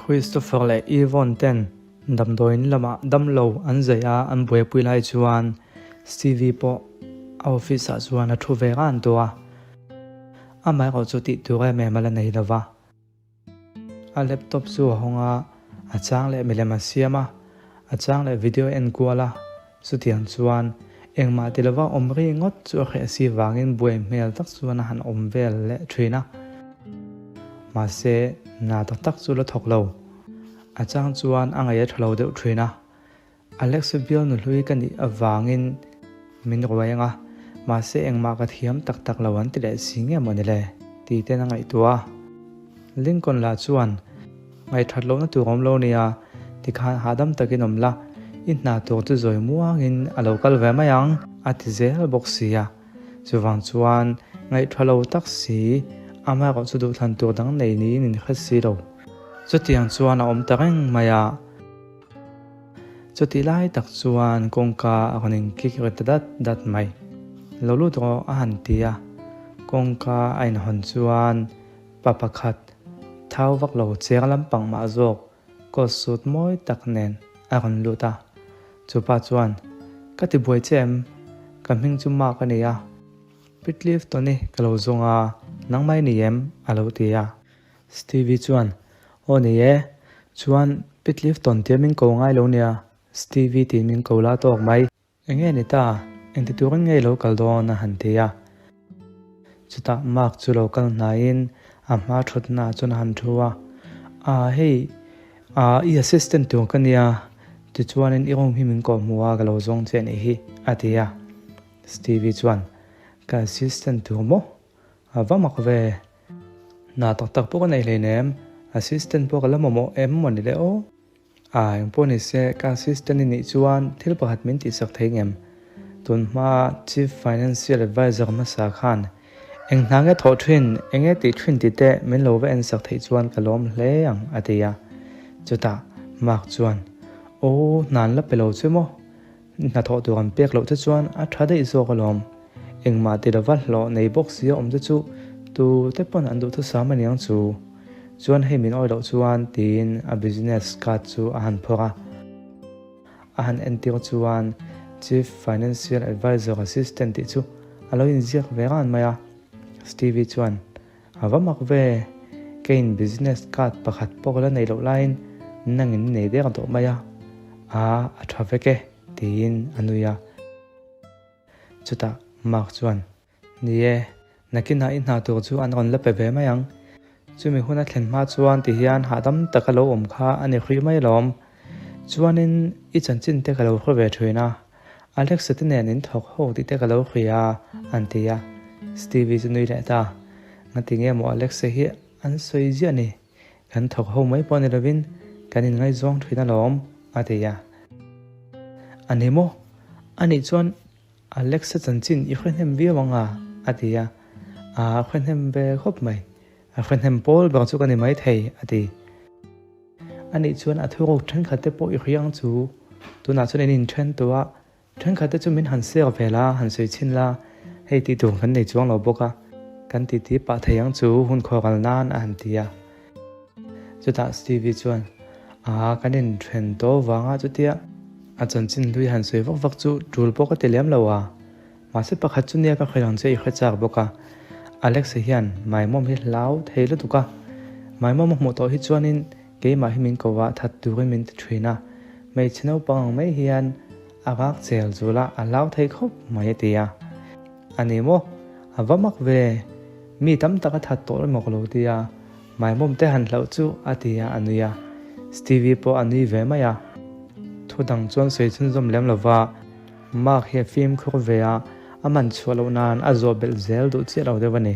Christopher leh Yvonne ten damdawiin lamah damlo an zai a an buaipui lai chuan Stevie pawh a office ah chuan a thu ve ran tawh a, amaherawh chu tih tur em em a la nei lo va. A laptop chu a hawng a, a chang leh milem a siam a, a chang leh video a en kual a, chutiang chuan engmah ti lova awm ri ngawt chu a hreh si vangin buai hmel tak chuan a han awm vel leh thin a. Mahse, na tak tak chu la thawk lo. A chang chuan a ngaih a tha lo deuh thin a. Alex bial nuhlui ka nih avangin min ruai ang a, mahse engmah ka thiam tak tak lo an ti leh si nge maw ni le? Ti ten a ngaihtuah a. Lincoln lah chuan, Ngaihthat lohna tur awm lo nia, tikhan hahdam takin awm la, i hna tur chu zawi muangin a lo kal ve mai ang, a ti zel bawk si a. Chuvang chuan ngaihtha lo tak si, amaherawh chu duhthlan tur dang nei niin in hre si lo. Chutiang chuan a awm ta reng mai a. Chutih lai tak chuan kawngka a rawn inkik ri ta dat dat mai. Lo lut rawh a han ti a, kawngka a inhawn chuan pa pakhat thau vak lo cheng lampang mah zawk coat suit mawi tak nen a rawn lut a. Chu pa chuan, Ka ti buai che em? Ka hming chu Mark a ni a, Pitliff Tony ka lo zawng a, nangmah i ni em? a lo ti a. Stevie chuan, Aw nei e, chuan Pi Clifton tia min ko ngai lo nia, Stevie tiin min ko la tawk mai. Enge ni ta, engti turin nge i lo kal dawn a han ti a. Chutah Mark chu lo kal hnaiin a hma thutna ah chuan a han thu a, Aa hei, aa i assistant tur ka nia, tichuanin i room hi min kawh hmu a ka lo zawng che anih hi, a ti a. Stevie chuan, Ka assistant tur maw? A va mak ve. Hna tak tak pawh ka nei hleinem, assistant pawh ka la mamawh em maw ni le aw. A, engpawh ni se, ka assistant i nih chuan thil pakhat min tihsak thei ngem. Tun hma Chief Financial Advisor hmasa khan eng hna nge thawh thin, eng nge tih thin tih te min lo va ensak theih chuan ka lawm hle ang, a ti a. Chutah Mark chuan, Aw, hna an la pe lo che maw? Hnathawh tur an pek loh te chuan a tha daih zawk alawm. Engmah ti lova hlawh nei bawk si a awm te chu tu te pawn an duhthusam a niang chu. Chuan hei min awi loh chuan tiin a business card chu a han phawrh a. A han entir chuan Chief Financial Advisor Assistant tih chu a lo inziak ve ran mai a. Stevie chuan A va mak ve, keiin business card pakhat pawh ka la neih loh laiin nangin i nei dek tawh mai a, a a tha vek e, tiin a nui a. Chutah Mark chuan, Ni e, nakinah i hna tur chu an rawn la pe ve mai ang. Chumi huna thlen hma chuan ti hian hahdam taka lo awm kha a ni hrih mai alawm. Chuanin i chanchin te ka lo hre ve thin a, Alexa te nen in thawk ho tih te ka lo hria a, an ti a. Stevie chu nui leh ta. Ngati nge maw Alexa hi an sawi ziah ni? Kan thawk ho mai pawh ni lovin kan inngaihzawng thin alawm, a ti a. A ni maw? Anih chuan Alexa chanchin i hre hnem viau ang a, a ti a. A hre hnem ve khawp mai. A hre hnem pawl ber chu ka ni maithei, a ti. Anih chuan a thuruk thenkhat te pawh i hria ang chu. Tunah chuan in inthen tawh a, thenkhat te chu min han ser ve la, han sawi chhin la, hei tih tur kan nei chuang lo bawk a, kan titi pah thei ang chu hun khawral nan a han ti a. Chutah Stevie chuan, Aa, kan inthen tawh vanga chutia a chanchin hlui han sawi vak vak chu tul pawh ka ti lem lo a, mahse pakhat chu nia ka hrilh ang che i hre chak bawk a. Alex-a hian Maimawm hi hlau thei lutuk a, Maimawm a hmuh tawh hi chuanin keimah hi min ko a, that turin min ti thin a, hmeichhe naupang ang mai hian a rak chel zul a, a hlau thei khawp mai a ti a. A ni maw? A va mak ve! Mi tam tak a that tawh emaw ka lo ti a, Maimawm te han hlauh chu a ti a, a nui a. Stevie pawh a nui ve mai a. Thu dang chuan sawi chhunzawm lem lova Mark hi a fimkhur ve a, a man chhuah loh nan a zawh belh zel duh chiah lo deuh a ni.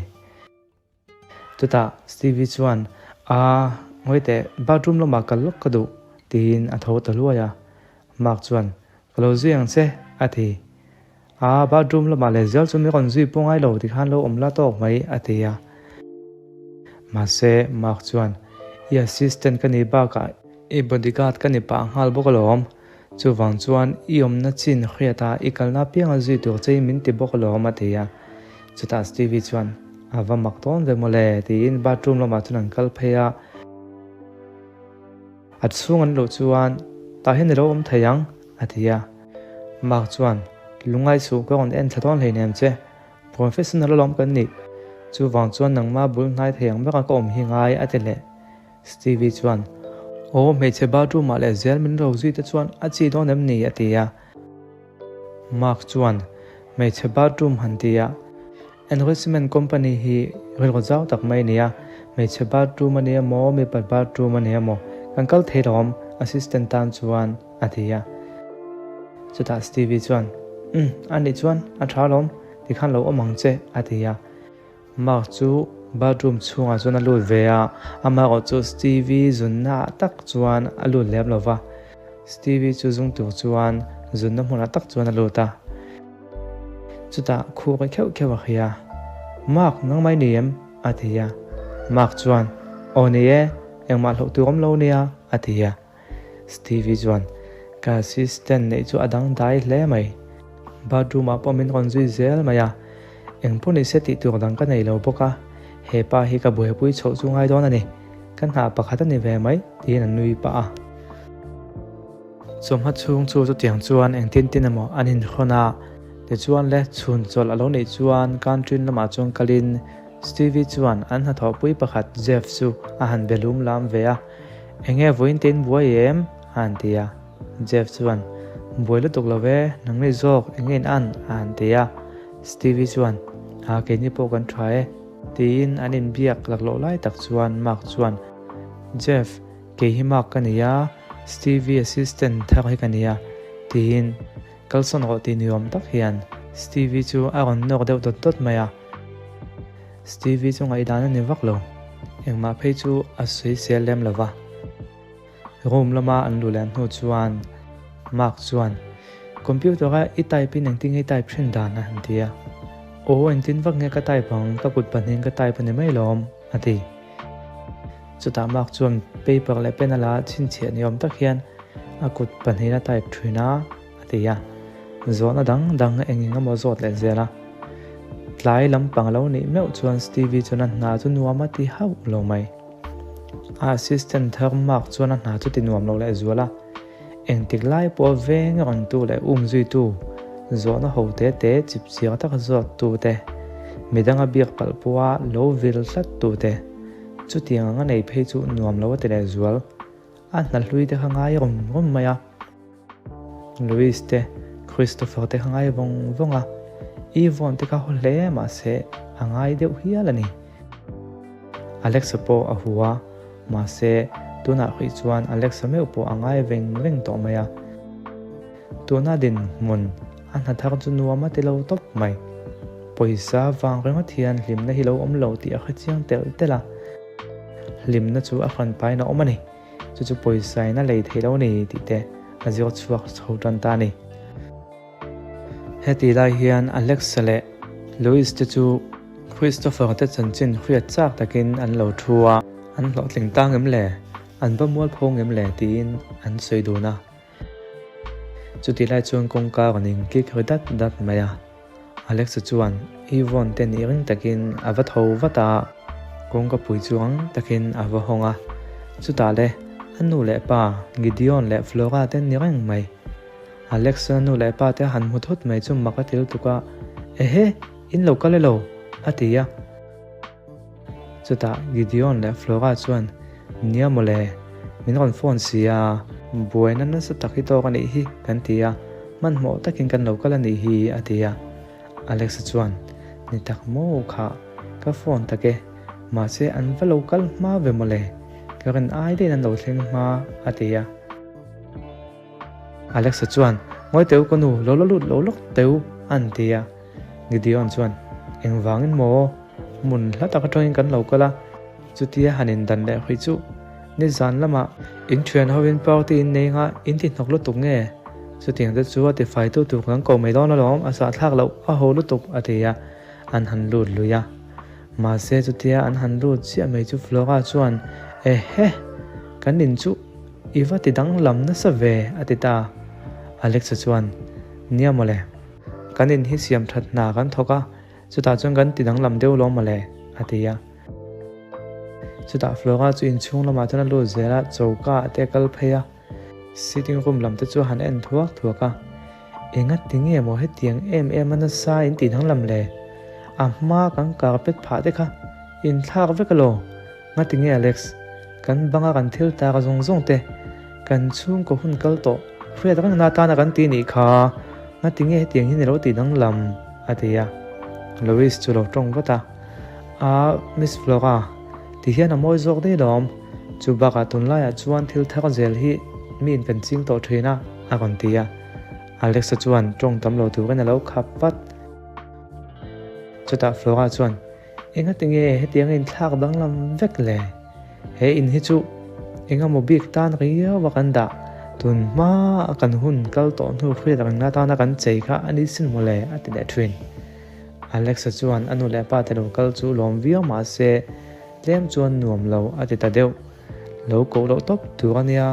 Chutah Stevie chuan, Aa, ngawi teh, bathroom lamah kal lawk ka duh, tiin a tho ta hluai a. Mark chuan, Ka lo zui ang che, a ti. Aa, bathroom lamah leh zel chu mi rawn zui pawh ngai lo tikhan lo awm la tawk mai, a ti a. Mahse, Mark chuan, I assistant ka nih bakah i bodyguard ka ni pah nghal bawk alawm. Chuvang chuan i awmna chin hriata i kalna apianga zui tur che i min ti bawk alawm a ti a. Chutah Stevie chuan, A va mak dawn ve mawle tiin bathroom lamah chuan an kal phei a. A chhung an luh chuan, Tah hian i lo awm thei ang, a ti a. Mark chuan, Lungngai suh ka rawn en thla dawn hleinem che. Professional alawm kan nih. Chuvang chuan nangmah bul hnai thei ang bera ka awm hi ngai, a ti leh. Stevie chuan, Aw, hmeichhe bathroom ah leh zel min ro zui te chuan a chi dawn em ni? a ti a. Mark chuan, Hmeichhe bathroom han ti a, Enrichment company hi rilru zau tak mai a ni a, hmeichhe bathroom a ni emaw, mipa bathroom a ni emaw, kan kal thei lo awm, assistant tan chuan a ti a. Chutah Stevie chuan, Umm, a nih chuan a tha alawm, tikhan lo awm ang che, a ti a. Mark chu bathroom chhungah chuan a lut ve a, amaherawh chu Stevie zunna ah tak chuan a lut lem lo va. Stevie chu zung tur chuan zunna hmunah tak chuan a lut a. Chutah khur a kheuh kheuh a hria. Mark, nangmah i ni em? a ti a. Mark chuan, Aw ni e, engmah hlauh tur awm lo nia, a ti a. Stevie chuan, Ka assistant neih chu a dangdai hle mai. Bathroom ah pawh min rawn zui zel mai a, engpawh ni se tih tur dang ka nei lo bawk a, he pa hi ka buaipui chhoh chu ngai dawn a ni, ka hna pakhat a ni ve mai, tiin a nui pah a. Chawhma chhung chu chutiang chuan engtin tin emaw an inhrawn a, tichuan le chhun chawlh a lo neih chuan canteen lamah chuan kalin Stevie chuan an hnathawhpui pakhat Jeff chu a han be lum lam ve a, Enge vawiin te in buai em? a han ti a. Jeff chuan, Buai lutuk lo ve, nangni zawk enge in an? a han ti a. Stevie chuan, Ha keini pawh kan tha e. Tiin an inbiak laklawh lai tak chuan Mark chuan, Jeff, kei hi Mark ka ni a, Stevie assistant thar hi ka ni a, tiin kalsawn rawh tih ni awm tak hian Stevie chu a rawn nawk deuh dawt dawt mai a. Stevie chu ngaihdan a ni vak lo, engmah phei chu a sawi sel lem lo va. Room lama an luh leh hnu chuan Mark chuan, Computer a i type in engtin nge i type thin dan a? an ti a. Aw, engtin vak nge ka type ang, ka kut pahnihin ka type a ni mai lawm, a ti. Chutah Mark chuan paper leh pen a la chhinchhiah ni awm tak hian a kut pahnihin a type thin a, a ti a. Zawhna dang dang eng eng emaw zawt leh zel a. Tlai lampang lo nih meuh chuan Stevie chuan a hna chu nuam a ti hauh lo mai. A assistant thar Mark chuan a hna chu ti nuam lo leh zual a. Engtik lai pawh veng rawn tu leh um zuitu, zawhna ho te te chip chiang taka zawt tu te, midanga biak palh pawha lo vil tlat tu te, chutiang anga nei phei chu nuam lo a ti leh zual. A hna hlui te kha ngai rawm rawm mai a. Louis te, Christopher te kha ngai vawng vawng a, Yvonne te kha haw hle mahse a ngai deuh hial a ni. Alexa pawh a hu a, mahse tunah hrih chuan Alexa meuh pawh a ngai veng veng tawh mai a. Tuna dinhmun a hna thar chu nuam a ti lo tawp mai. Pawisa vang ringawt hian hlimna hi lo awm lo tih a hrechiang telh telh a, hlimna chu a hranpain a awm a ni. Chu chu pawisa in a lei thei lo ni tih te a ziak chhuak chho tan ta a ni. Heti lai hian Alexa leh Louis te chu Christopher te chanchin hriat chak takin an lo thu a, an hlawhtling tang em le, an va mualpho ngem le tiin an sawi dun a. Chutih lai chuan kawngka rawn inkik ri dat dat mai a. Alexa chuan Yvonne te nih ring takin a va tho vat a, kawngka pui chuang takin a va hawng a. Chutah le, a nu leh pa Gideon leh Flora te ni reng mai. Alexa nu leh pa te han hmu thut mai chu mak a ti lutuk a, Ehe, in lo kal elo? a ti a. Chutah Gideon leh Flora chuan, Nia mawle, min rawn phone si a, buaina nasa tak hi tawk a nih hi, kan ti a, hmanhmawh takin kan lo kal a nih hi, a ti a. Alexa chuan, Ni tak maw kha, ka phone tak e, mahse an va lo kal hma ve mawle, ka rin ai daihin an lo thleng hma, a ti a. Alexa chuan, Ngawi teu ka nu, lo la lut lo lawk teu, an ti a. Gideon chuan, Engvangin maw? Hmun hla tak atangin kan lo kal a, chutia han indan leh hrih chu nizan lamah in thian hovin party in nei nga in ti hnawk lutuk nge? Chutiang te chu a ti fai tu tur kan ko mai dawn alawm, a sahthlak loh a ho lutuk, a ti a, an han lut lui a. Mahse chutia an han lut chiah mai chu Flora chuan, Ehe! Kan in chu i va ti danglam nasa ve, a ti ta. Alexa chuan, Nia mawle. Kan in hi siam that hna kan thawk a, chutah chuan kan ti danglam deuh lawm mawle, a ti a. Chutah Flora chu inchhung lamah chuan a lut zel a, choka ah te a kal phei a, sitting room lam te chu a han en thuak thuak a. Enga ti nge maw hetiang em em a nasa in tih danglam le? A hma kan carpet phah te kha inthlak vek alo? Nga ti nge Alex? Kan banga kan thil tak zawng zawng te kan chhungkaw hun kal tawh hriat reng na atana kan ti nih kha nga ti nge hetiang hian i lo tih danglam? a ti a. Louis chu lo tawng vat a, A Miss Flora, ti hian a mawi zawk daih lawm, chu bakah tunlaiah chuan thil thar zel hi miin kan ching tawh thin a, a rawn ti a. Alexa chuan tawng tam lo turin a lo khap vat. Chutah Flora chuan, Engati nge hetiang a inthlak danglam vek le? He in hi chu engemaw bik tan riau a kan dah, tun hma a kan hun kal tawh hnu hriat reng na tana kan chei kha a ni sin maw le a ti leh thin. Alexa chuan a nu leh a pa te lo kal chu lawm viau mah se tlem chuan nuam lo a ti ta deuh. Lo koh loh tawp tur a nia,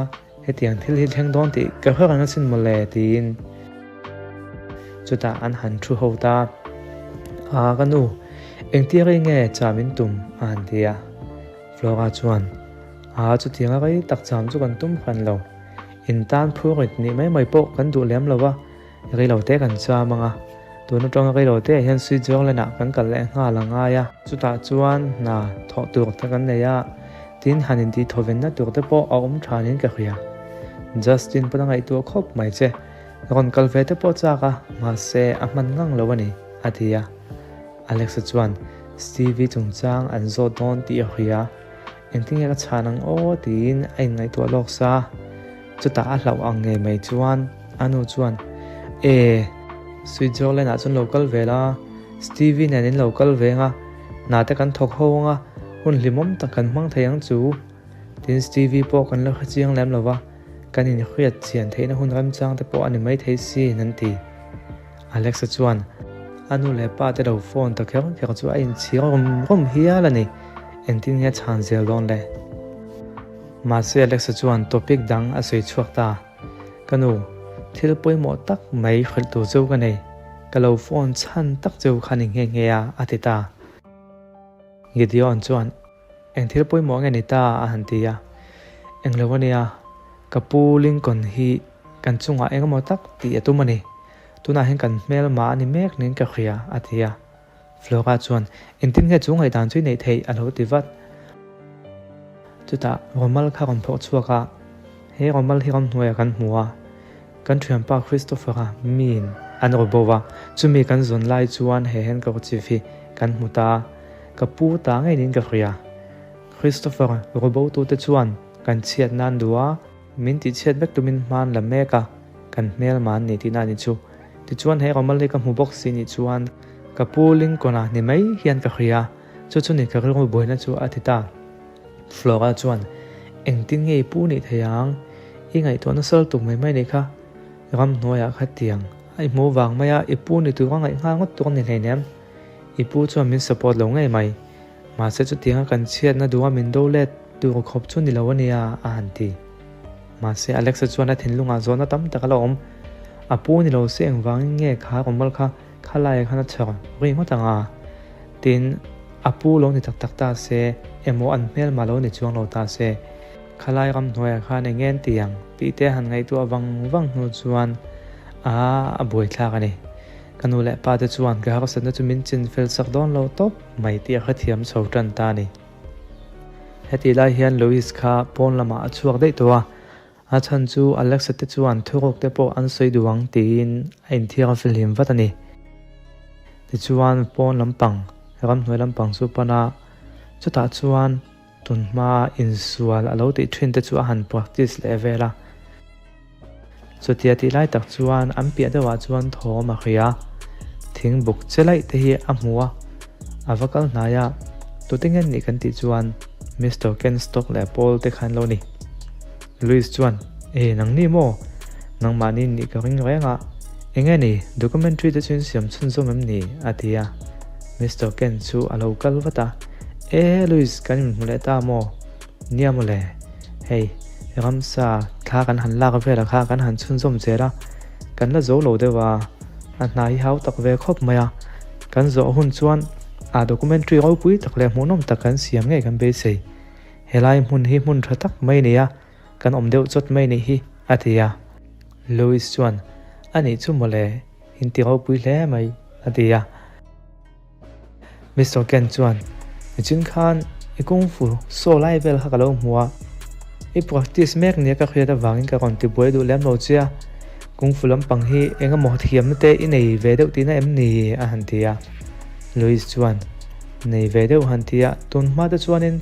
hetiang thil hi thleng dawn tih ka hre reng asin maw le tiin chutah an han thu ho ta. Aa ka nu, engtia rei nge cham in tum a han ti a. Flora chuan, Aa chutianga rei tak cham chu kan tum hran lo. In tan phur rit nih mai mai pawh kan duh lem lo va, rei lo te kan cham ang a. Tun atanga rei lo te ah hian Switzerland ah kan kal leh nghal a ngai a. Chutah chuan hna thawh tur te kan nei a, tin han intih thawvenna tur te pawh a awm thanin ka hria. Justin pawn a ngaihtuah khawp mai che. Rawn kal ve te pawh chak a, mahse a hman ngang lo a ni, a ti a. Alexa chuan Stevie chungchang an zawt dawn tih a hria. Engtin nge ka chhan ang aw tiin a inngaihtuah lawk sa. Chutah a hlauh ang ngei mai chuan a nu chuan, E, Switzerland ah chuan lo kal ve la, Stevie nen in lo kal ve ang a, hna te kan thawk ho ang a, hun hlimawm tak kan hmang thei ang chu. Tin Stevie pawh kan la hre chiang lem lo va, kan inhriat chian theihna hun remchang te pawh a ni maithei sin an ti. Alexa chuan a nu leh pa te lo phone ta kher kher chu a inchhir rum rum hial a ni. Engtin nge chhan zel dawn le? Mahse Alexa chuan topic dang a sawi chhuak ta. Ka nu, thil pawimawh tak mai hrilh tur cheu ka nei. Ka lo phone chhan tak cheu kha ni nghe nghe a, a ti ta. Gideon chuan Eng thil pawimawh nge ni ta? a han ti a. Eng lo a nia, ka pu Lincoln hi kan chungah eng emaw tak tih a tum a ni. Tunah hian kan hmelma a ni mek niin ka hria, a ti a. Flora chuan, Engtin nge chu ngaihdan chu i neih theih? a lo ti vat. Chutah Romal kha rawn phawrh chhuak a, He Romal hi ramhnuaiah kan hmu a, kan thianpa Christopher-a miin an rawn bo va, chumi kan zawn lai chuan he handkerchief hi kan hmu ta a, ka pu ta ngei niin ka hria. Christopher rawbotute chuan kan chhiat nan duh a, min tihchhiat vek tumin hma an la mek a, kan hmelma an ni tihna a ni chu. Tichuan he Romal hi ka hmu bawk si nih chuan ka pu Lincoln-a ni mai hian ka hria, chu chu ni ka rilru buaina chu a ti ta. Flora chuan, Engtin nge i pu nih thei ang? I ngaihtuah nasa lutuk mai mai nih kha. Ramhnuaiah kha tiang a i hmuh vang mai a, i pu ni tur a ngaih nghal ngawt tur a ni hleinem. I pu chuan min support lo ngei mai. Mahse chutianga kan chhiatna duha min do let tur khawp chu ni lo a nia, a han ti. Mahse Alexa chuan a thinlungah zawhna tam tak a la awm. A pu ni lo se engvangin nge kha rawmal kha khalaiah khan a chhawr ri ngawt ang a? Tin, a pu lo ni tak tak ta se, emaw an hmelma lo ni chuang lo ta se, khalai ramhnuaiah khan eng nge an ti ang tih te han ngaihtuah vang vang hnu chuan a a buaithlak a ni. Ka nu leh pa te chuan ka harsatna chu min chin fel sak dawn lo tawp mai tih a hrethiam chho tan ta a ni. Hetih lai hian Louis kha pawn lamah a chhuak daih tawh a, a chhan chu Alexa te chuan thuruk te pawh an sawi duh ang tiin a inthiar a fihlim vat a ni. Tichuan pawn lampang, ramhnuai lampang chu pan a, chutah chuan tunhma insual a lo tih thin te chu a han practice leh vel a. Chutia tih lai tak chuan an piah deuhah chuan thawm a hria. Thing buk che laih te hi a hmu a, a va kal hnai a, tute nge nih kan tih chuan Mister Kenstock leh Paul te khan lo ni. Louis chuan, E, nang ni maw? Nangmahni nih ka ring reng a, enge ni, documentary te chu in siam chhunzawm em ni? a ti a. Mister Ken chu a lo kal vat a, E, Louis, kan inhmu leh ta maw? Nia mawle, hei ramsa thla kan han lak velah kha kan han chhunzawm zel a, kan la zo lo deuh a, a hna hi hau tak ve khawp mai a, kan zawh hun chuan a documentary ropui tak leh hmuhnawm tak kan siam ngei kan beisei. Helai hmun hi hmun tha tak mai a ni a, kan awm deuh chawt mai nih hi, a ti a. Louis chuan, A nih chu mawle, inti ropui hle mai, a ti a. Mister Ken chuan, Nichin khan i kung fu saw lai vel kha ka lo hmu a, i practice mek nia ka hriat avangin ka rawn ti buai duh lem lo che a, kung fu lampang hi eng emaw thiamna te i nei ve deuh tihna em ni? a han ti a. Louis chuan, Nei ve deuh han ti a, tun hma te chuanin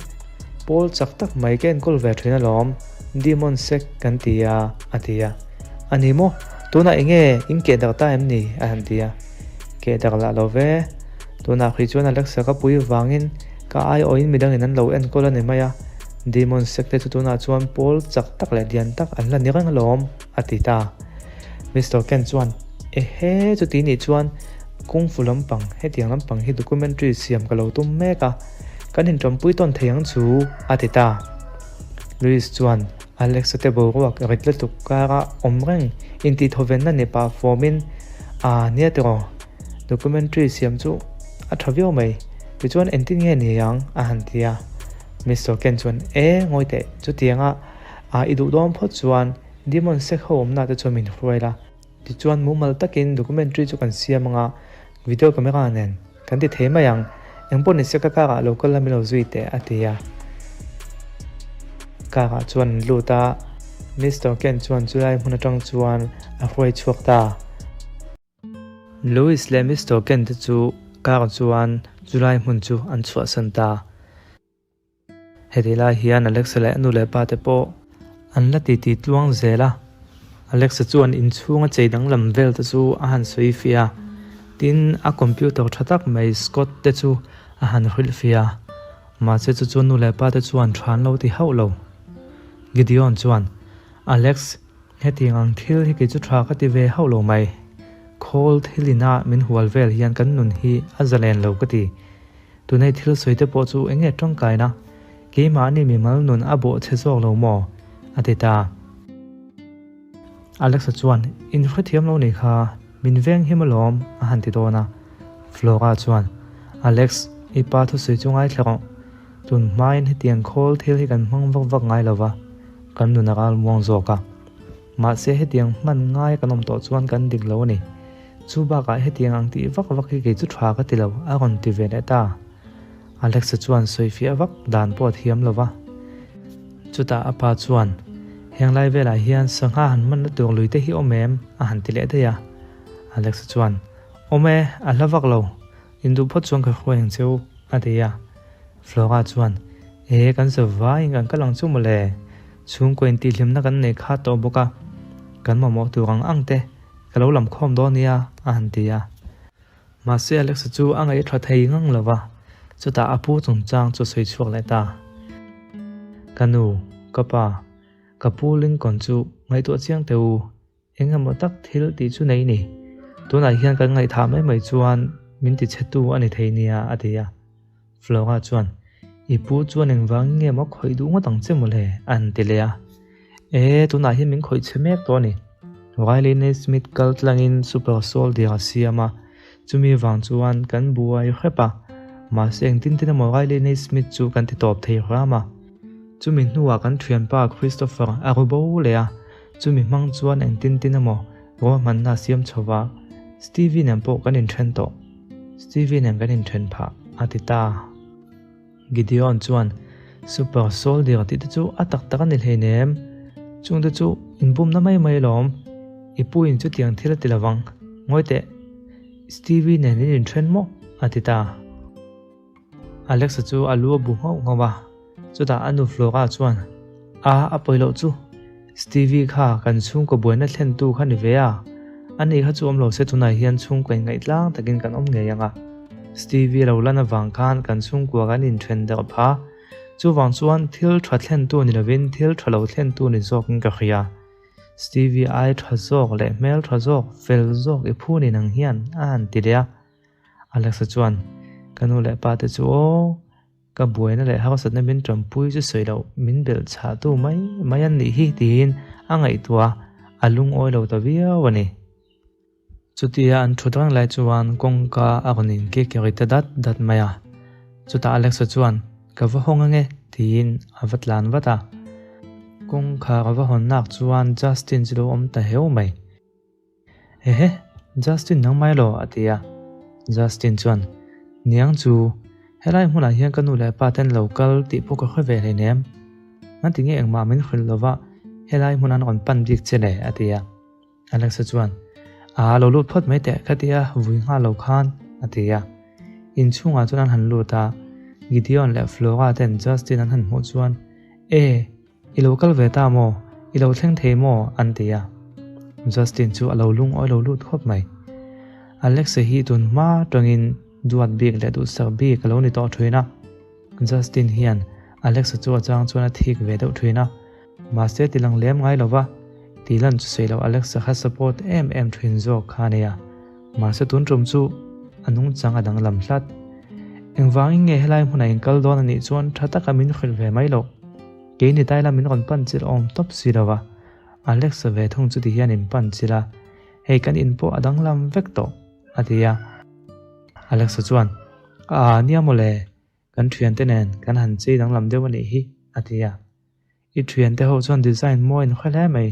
pawl chak tak mai ka enkawl ve thin alawm, Demon Sek kan ti a, a ti a. A ni maw? Tunah eng nge in keh dak ta em ni? a han ti a. Keh dak lah lo ve. Tunah khi chuan Alexa ka pui vangin ka aiawhin midangin an lo enkawl a ni mai a, Demon Sek te chu tunah chuan pawl chak tak leh lian tak an la ni reng alawm, a ti ta. Mister Ken chuan, Ehe, chuti nih chuan Kung Fu lampang, hetiang lampang hi documentary siam ka lo tum mek a, kan inṭawmpui tawn thei ang chu, a ti ta. Louis chuan Alexa te boruak rit lutuk kara awm reng intihthawvenna ni pah fawmin, Aa, nia tiraw, documentary siam chu a ṭha viau mai, tichuan engtin nge ni ang? a han ti a. Mister Ken chuan, E, ngawi teh, chutianga aa i duh dawn phawt chuan Demon Sek ho awmna te chuan min hruai la. Tichuan mumal takin documentary chu kan siam anga video camera nen kan ti thei mai ang, engpawh ni se ka car ah lo kal la min lo zui teh a ti a. Car ah chuan an lut a, Mister Ken chuan chulai hmun atang chuan a hruai chhuak ta. Louis leh Mister Ken te chu car chuan chulai hmun chu an chhuahsan ta. Heti lai hian Alexa leh a nu leh pa te pawh an la titi tluang zel a, Alexa chuan inchhunga chei danglam vel te chu a han sawi fiah a, tin a computer tha tak mai Scott te chu a han hrilh fiah a, mahse chu chu nu leh pa te chuan tha an lo ti hauh lo. Gideon chuan, Alex, hetiang ang thil hi kei chu tha ka ti ve hauh lo mai. Khawl thil ina min hual vel hian kan nun hi a zalen lo ka ti. Tunei thil sawi te pawh chu eng nge tangkaina? Keimahni mimal nun a bawh chhe zawk lo maw? a ti ta. Alexa chuan, In hrethiam lo nih kha, min veng him alawm, a han ti dawn a. Flora chuan, Alex, i pa thusawi chu ngaithla rawh. Tun hmain hetiang khawl thil hi kan hmang vak vak ngai lo va, kan nun a ral muang zawk a. Mahse hetiang hman ngai kan awm tawh chuan kan dik lo a ni. Chu bakah hetiang ang tih vak vak hi kei chu tha ka ti lo, a rawn ti ve leh ta. Alexa chuan sawifiah vak dan pawh a thiam lo va. Chutah a pa chuan, Heng lai velah hian sangha han hmanna tur lui te hi awm em? a han ti leh daih a. Alexa chuan, Awm e, a hla vak lo. Induh phawt chuan ka hruai ang che u, a ti a. Flora chuan, E, kan za vaiin kan kal ang chu mawle. Chhungkaw intihhlimna kan nei kha tawh bawk a, kan mamawh tur ang ang te ka lo lam khawm dawn nia, a han ti a. Mahse Alexa chu a ngaih tha thei ngang lo va, chutah a pu chungchang chu a sawi chhuak leh ta. Ka nu, ka pa, ka pu Lincoln chu ngaihtuah chiang teh u. Eng emaw tak thil tih chu nei ni. Tunah hian kan ngaihthah mai mai chuan min ti chhetu a ni thei nia, a ti a. Flora chuan, I pu chuan engvang nge maw khawih duh ngawt ang che mawle? a han ti leh a. E, tunah hian min khawih chhe mek tawh a ni. Riley Naismith kal tlangin Super Soldier a siam a, chumi vang chuan kan buai hrep a. Mahse engtin tin emaw Riley Naismith chu kan ti tawp thei hram a. Chumi hnuah kan thianpa Christopher a ru bo leh a. Chumi hmang chuan engtin tin emaw ruahmanna a siam chho va, Stevie nen pawh kan inthen tawh. Stevie nen kan inthen phah, a ti ta. Gideon chuan, Super Soldier tih te chu a tak tak a ni hleinem. Chung te chu inbumna mai mai alawm. I puin chutiang thil a ti lovang. Ngawi teh, Stevie nen in inthen maw? a ti ta. Alexa chu a lu a bu nghauh nghauh a, chutah a nu Flora chuan, A, a pawi loh chu. Stevie kha kan chhungkaw buaina thlentu kha ni ve a, ani kha chu awm lo se tunah hian chhungkaw inngaih tlang takin kan awm ngei ang a. Stevie lo lan avang khan kan chhungkua kan inthen deuh pha. Chuvang chuan thil tha thlentu ni lovin thil tha lo thlentu ni zawkin ka hria. Stevie ai tha zawk leh hmel tha zawk, fel zawk i phu ni nang hian, a han ti leh a. Alexa chuan, Ka nu leh pa te chu aw, ka buaina leh harsatna min tanpui chu sawi loh, min belh chhahtu mai mai an nih hi tiin a ngaihtuah a lungawi lo ta viau a ni. Chutia an thut reng lai chuan kawngka a rawn inkik ri ta dat dat mai a. Chutah Alexa chuan, Ka va hawng ange. Tiin a va tlan vat a. Kawngkhar a va hawn nak chuan Justin chu lo awm ta heu mai. Ehe, Justin nang mai lo, a ti a. Justin chuan, Niang chu, helai hmunah hian ka nu leh pa ten lo kal tih pawh ka hre ve hleinem. Ngati nge engmah min hrilh lova helai hmun an rawn pan bik che le, a ti a. Alexa chuan, Aa, lo lut phawt mai teh, ka ti a, vui nghal lo khan, a ti a. Inchhungah chuan an han lut a, Gideon leh Flora ten Justin an han hmuh chuan, E! I lo kal ve ta maw? I lo thleng thei maw? an ti a. Justin chu a lo lungawi lo lut khawp mai. Alexa hi tun hma tangin duat bik leh duhsak bik a lo ni tawh thin a. Justin hian Alexa chu a chang chuan a thik ve deuh thin a. Mahse ti lang lem ngai lo va, ti lan chu sawi lo Alexa kha support em em thin zawk kha a nia. Mahse tun tum chu a nungchang a danglam hlat. Engvangin nge helai hmunah in kal dawn a nih chuan tha taka min hrilh ve mai loh. Kei ni taila min rawn pan chilh awm tawp si lo va. Alexa ve thung chu ti hian in pan chilh a, hei kan in pawh a danglam vek tawh, a ti a. Alexa chuan, Aa nia mawle, kan thiante nen kan han chei danglam deuh a nih hi, a ti a. I thiante ho chuan design mawi an hre hle mai,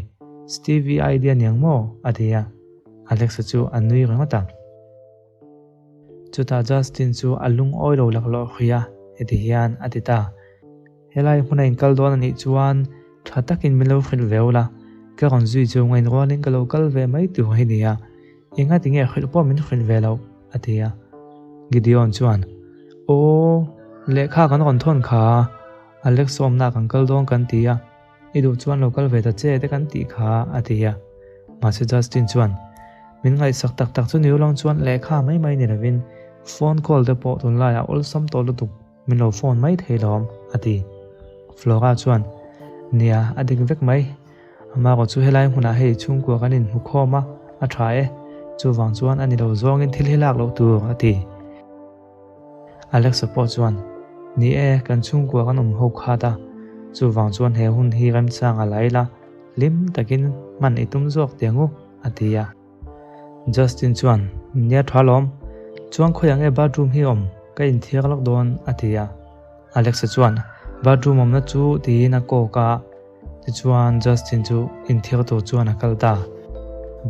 Stevie idea niang maw? a ti a, Alexa chu a nui ringawt a. Chutah Justin chu a lungawi lo laklawh hria, heti hian a ti ta. Helai hmuna in kal dawn a nih chuan tha takin min lo hrilh ve ula, ka rawn zui chu ngain rualin ka lo kal ve mai tur hi nia, engati nge hrilh pawh min hrilh ve loh? a ti a. Gideon chuan, Aw, lehkha kan rawn thawn kha. Alex awmna kan kal dawn kan ti a, i duh chuan lo kal ve ta che te kan tih kha a ti a. Mahse Justin chuan, Min ngaihsak tak tak chu ni ulawng chuan lehkha mai mai ni lovin phone call te pawh tunlaiah awlsam tawh lutuk min lo phone mai thei lawm a ti. Flora chuan, Nia, a dik vek mai. Amarawh chu helai hmunah hei chhungkua kan inhmu khawm a, a tha e. Chuvang chuan a ni lo zawngin thil hi lak loh tur a ti. Alexa pawh chuan, Ni e, kan chhungkua kan awm ho khat a, chuvang chuan he hun hi remchang a la ila, hlim takin hman i tum zawk teh ang u, a ti a. Justin chuan, Nia tha lawm, chuan khawi ang e bathroom hi awm, ka inthiar lawk dawn, a ti a. Alexa chuan, Bathroom awmna chu tiin a kawk a, tichuan Justin chu inthiar tur chuan a kal ta.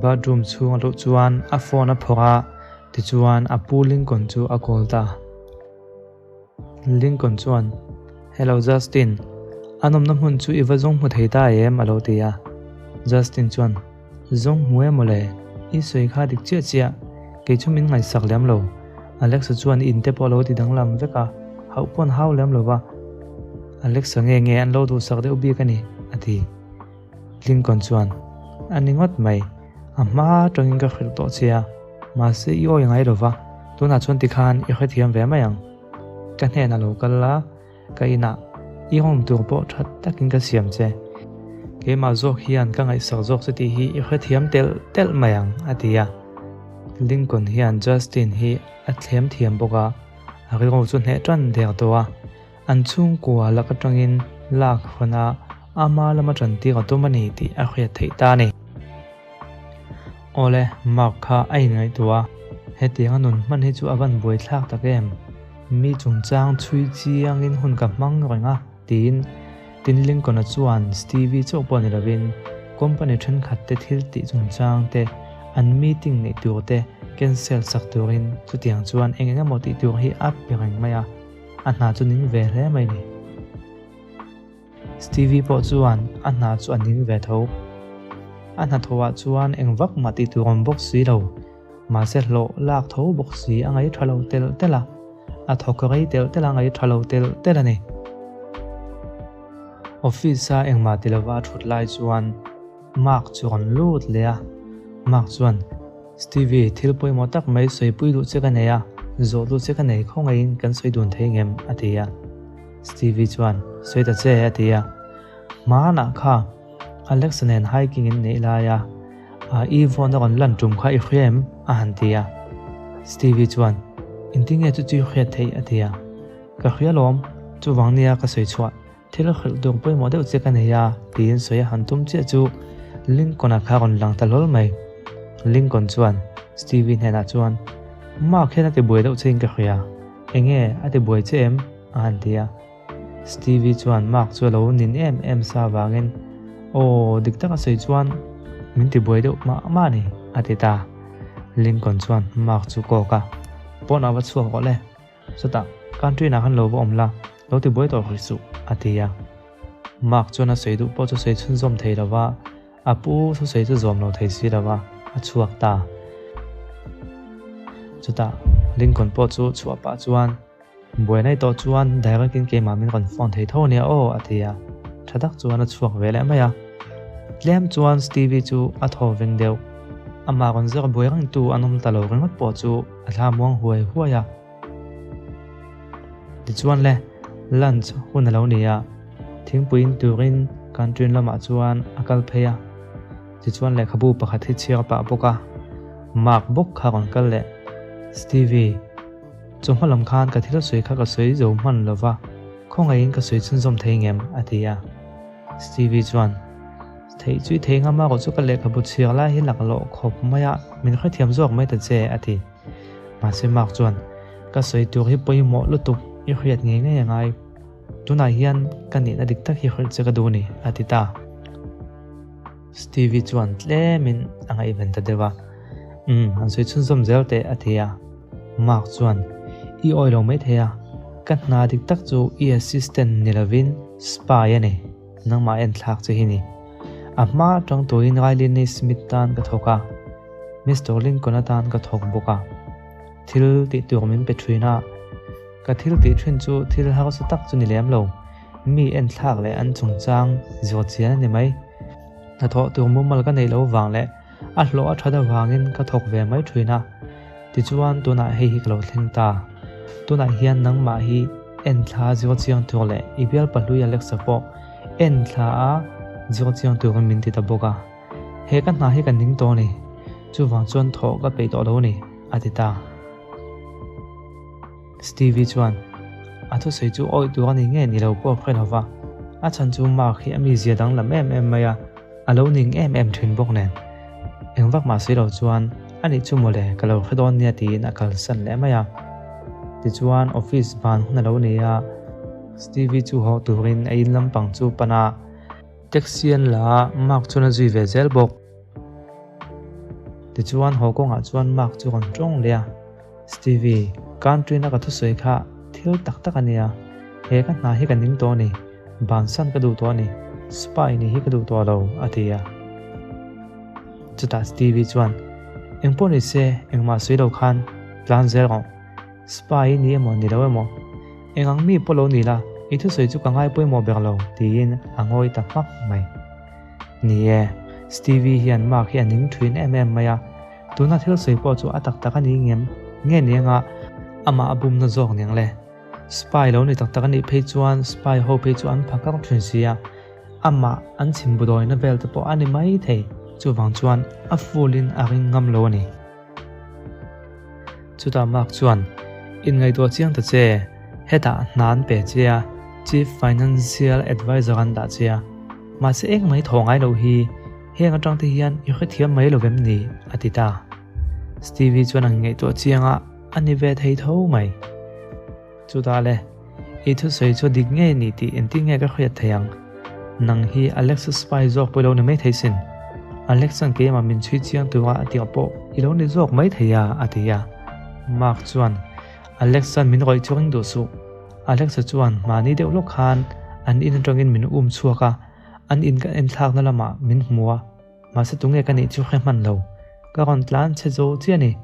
Bathroom chhung a luh chuan a phone a phawrh a, Tichuan a pu Lincoln chu a call ta. Lincoln chuan, Hello Justin, a nawmna hmun chu i va zawng hmu thei ta em? a lo ti a. Justin chuan, Zawng hmu em mawle, i sawi kha dik chiah chiah, kei chu min ngaihsak lem lo. Alexa chuan in te pawh a lo ti danglam vek a, hauh pawn hau lem lo va. Alexa nge nge an lo duhsak deuh bik a ni, a ti. Lincoln chuan, A ni ngawt mai, a hma atangin ka hrilh tawh che a, mahse i awi ngai lo va, tunah chuan tikhan i hrethiam ve mai ang. Ka hnenah lo kal la, ka inah i awm tur pawh tha takin ka siam che. Keimah zawk hian ka ngaihsak zawk che tih hi i hrethiam telh telh mai ang, a ti a. Lincoln hian Justin hi a thlem thiam bawk a, a rilru chu hneh tan der tawh a. An chhungkua lak atangin lak hawn a, ama lama tantir a tum a ni tih a hriat theih ta a ni. Awle, Mark kha a inngaihtuah a, hetianga nun hman hi chu a van buaithlak tak em? Mi chungchang chhui chiangin hun ka hmang reng a, tiin Tin Lincoln-a chuan Stevie chauh pawh ni lovin company thenkhat te thil tih chungchang te, an meeting neih tur te cancel sak turin chutiang chuan eng eng emaw tih tur hi a pe reng mai a. A hna chu ning ve hle mai ni. Stevie pawh chuan a hna chu a ning ve tho. A hnathawhah chuan eng vak mah tih tur awm bawk si lo. Mahse hlawh lak tho bawk si a ngaih tha lo telh telh a. A thawk rei telh telh a ngaih tha lo telh telh a ni. Office-a engmah ti lova a thut lai chuan Mark chu rawn lut leh a. Mark chuan. Stevie, thil pawimawh tak mai sawipui duh che ka nei a, zawh duh che ka nei khawngaihin kan sawi dun thei ngem? a ti a. Stevie chuan, Sawi ta che, a ti a. Hmanah kha Alexa nen hiking in neih lai a, Yvonne a rawn lan tum kha i hria em? a han ti a. Stevie chuan, Engtin nge chu chu i hriat theih? a ti a. Ka hria lawm, chuvang nia ka sawi chhuah. Thil hrilh tur pawimawh deuh che ka nei a, tiin sawi a han tum chiah chu Lincoln-a kha a rawn lang ta hlawl mai. Lincoln chuan Stevie hnenah chuan, Mark hian a ti buai deuh chein ka hria, enge a ti buai che em? a han ti a. Stevie chuan Mark chu a lo nin em em sa avangin, Aw, dik taka sawi chuan min tibuai deuh mah mah a ni, a ti ta. Lincoln chuan Mark chu kawk a, Pawnah va chhuak rawh le. Chutah, Country-nah khan lo va awm la, lo tibuai tawh hrih suh, a ti a. Mark chuan a sawi duh pawh chu sawi chhunzawm thei lo va, a pu thusawi chu zawm lo thei si lo va, a chhuak ta. Chutah, Lincoln pawh chu chhuah pah chuan, Buai naih tawh chuan direct in keimah min rawn phone thei tho ania aw, a ti a. Tha tak chuan a chhuak ve leh mai a. Tlem chuan Stevie chu a thaw veng deuh. Amah rawn zir buai rengtu an awm ta lo ringawt pawh chu a thla muang huai huai a. Tichuan le, lunch hun a lo ni a, thingpui in turin canteen lamah chuan a kal phei a. Tichuan lehkhabu pakhat hi chhiar pah bawk a, Mark bawk kha rawn kal leh. Stevie. Chu hma lam khan ka thil sawi kha ka sawi zo hman lo va, khawngaihin ka sawi chhunzawm thei ngem? a ti a. Stevie chuan, Theih chu i thei ngam a, rawh chu ka lehkhabu chhiar lai hi laklawh khawp mai a, min hrethiam zawk mai ta che, a ti. Mahse Mark chuan, Ka sawi tur hi pawimawh lutuk, i hriat ngei ngei a ngai. Tunah hian ka nihna dik tak hi hrilh che ka duh a ni, a ti ta. Stevie chuan tlemin a ngaihven ta deuh a, Umm, an sawi chhunzawm zel teh, a ti a. Mark chuan, I awi lo maithei a, ka hna dik tak chu i assistant ni lovin spy a ni, nangmah en thlak che hi ni. A hma atang turin Riley Smith tan ka thawk a, Mister Lincoln atan ka thawk bawk a. Thil tih tur min pe thin a, ka thil tih thin chu thil harsa tak chu ni lem lo. Mi en thlak leh an chungchang zawt chian a ni mai. Hnathawh tur mumal ka neih loh vang leh a hlawh a that avangin ka thawk ve mai thin a. Tichuan tunah hei hi ka lo thleng ta. Tunah hian nangmah hi en thla zir chiang tur leh i bial pahlui Alexa pawh en thla a zir chiang turin min ti ta bawk a. He ka hna hi ka ning tawh a ni. Chuvang chuan thawh ka peih tawh lo a ni, a ti ta. Stevie chuan a thusawi chu awih tur a ni nge ni lo pawh a hre lo va, a chhan chu Mark hi a mizia danglam em em mai a, a lo ning em em thin bawk nen. Eng vak mah si lo chuan a nih chu mawle ka lo hre dawn nia tiin a kalsan leh mai a. Tichuan office van hun a lo ni a, Stevie chu haw turin a in lampang chu pan a, taxi an la a, Mark chuan a zui ve zel bawk. Tichuan haw kawngah chuan Mark chu rawn tawng leh a. Stevie, Country-na ka thusawi kha thil tak tak a nia, he ka hna hi ka ning tawh a ni, bansan ka duh tawh a ni, spy nih hi ka duh tawh lo, a ti a. Chutah Stevie chuan, Engpawh ni se, engmah sawi lo khan tlan zel rawh. Spy i ni emaw ni lo emaw, eng ang mi pawh lo ni la, i thusawi chu ka ngai pawimawh ber lo, tiin a ngawi ta hmak mai. Ni e, Stevie hian Mark hi a ning thin em em mai a. Tuna thil sawi pawh chu a tak tak a ni ngem nge ni anga amah a bumna zawk niang le. Spy lo ni tak tak a nih phei chuan spy ho phei chu an pha kar thin sia, amah an chhim budawina vel te pawh a ni mai thei, chuvang chuan a full in a ring ngam lo a ni. Chutah Mark chuan, Inngaihtuah chiang ta che, hetah hna an pe che a, Chief Financial Advisor an dah che a, mahse eng mai thaw ngai loh hi, Heng atang te hian i hrethiam mai lo vem ni? a ti ta. Stevie chuan a ngaihtuah chiang a, a ni ve thei tho mai. Chutah le, i thusawi chu dik ngei ni tih engtin nge ka hriat thei ang? Nang hi Alexa spy zawk pawh i lo ni mai thei sin. Alexa'n keimah min chhui chiang tura a tih pawh i lo ni zawk mai thei a, a ti a. Mark chuan, Alexa'n min rawih chu ring duh suh. Alexa chuan mahni deuh lawk khan an in atangin min um chhuak a, An in ka enthlakna lamah min hmu a, mahse tunge ka nih chu hre hman lo. Ka rawn tlan chhe zo chiah a ni.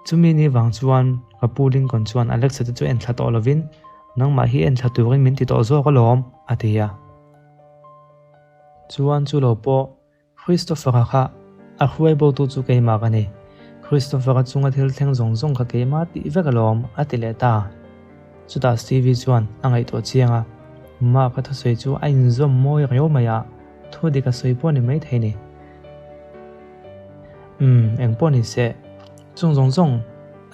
Chumi ni vang chuan ka pu Lincoln chuan Alexa te chu enthla tawh lovin, Nangmah hi enthla turin min ti tawh zawk alawm, a ti a. Chuan chu lo pawh Christopher-a kha a hruai botu chu keimah ka ni. Christopher-a chunga thil thleng zawng zawng kha keimah tih vek alawm, a ti leh ta. Chutah Stevie chuan a ngaihtuah chiang a, Mark-a thusawi chu a inzawm mawi riau mai a, thu dik a sawi pawh ni maithei ni. Umm, eng pawh ni se, chung zawng zawng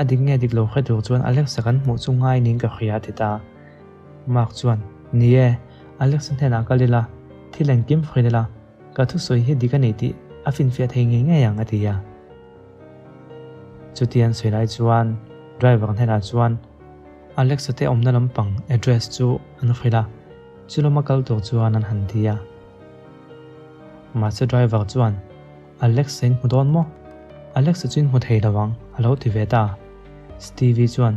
a dik nge dik lo hre tur chuan Alexa kan hmuh chu ngai niin ka hria a ti ta. Mark chuan, Ni e, Alexa hnenah kal ila, thil engkim hrilh ila, Ka thusawi hi dik a ni tih a finfiah thei ngei ngei ang a ti a. Chutiang sawi lai chuan driver hnenah chuan Alexa te awmna lampang address chu an hrilh a. Chulama kal tur chuan an han ti a. Mahse driver chuan, Alex-a in hmu dawn maw? Alex-a chu in hmu thei lo ang, a lo ti ve ta. Stevie chuan,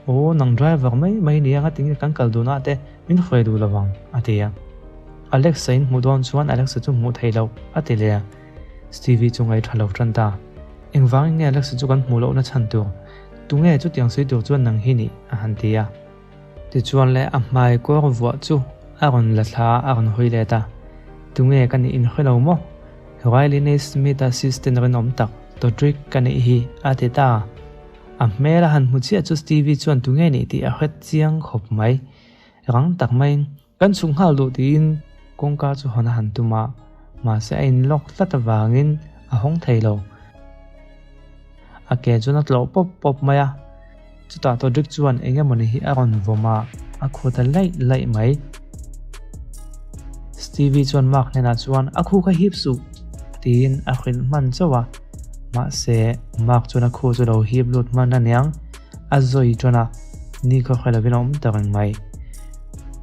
Aw, nang driver mai mai nia nga tinge kan kal duhna te min hruai duh lo ang, a ti a. Alex-a in hmuh dawn chuan Alex-a chu hmuh thei loh, a ti leh a. Stevie chu ngaihṭha lo ṭan ta. Engvangin nge Alex-a chu kan hmuh lohna chhan tur? Tunge chutiang sawi tur chuan nang hi nih? a han ti a. Tichuan le a hmai kawr vuah chu a rawn la thla a, a rawn hawi let a. Tunge ka nih inhre lo maw? Riley Naismith assistant rinawm tak Todrick ka nih hi, a ti ta. A hmel a han hmu chiah chu Stevie chuan tunge nih tih a hret chiang khawp mai. Rang tak maiin kan chhuk nghal duh tiin kawngka chu hawn a han tum a, mahse a in lock tlat avangin a hawng thei lo. A ke chuan a tlawh pawp pawp mai a, chutah Todrick chuan eng emawni hi a rawn vawm a, a khu ta laih laih mai. Stevie chuan Mark hnenah chuan a khu kha hip suh tiin a hrilh hman chauh a, mahse Mark chuan a khu chu lo hip lut hman aniang. A zawi ṭan a, ni khaw hre lovin a awm ta reng mai.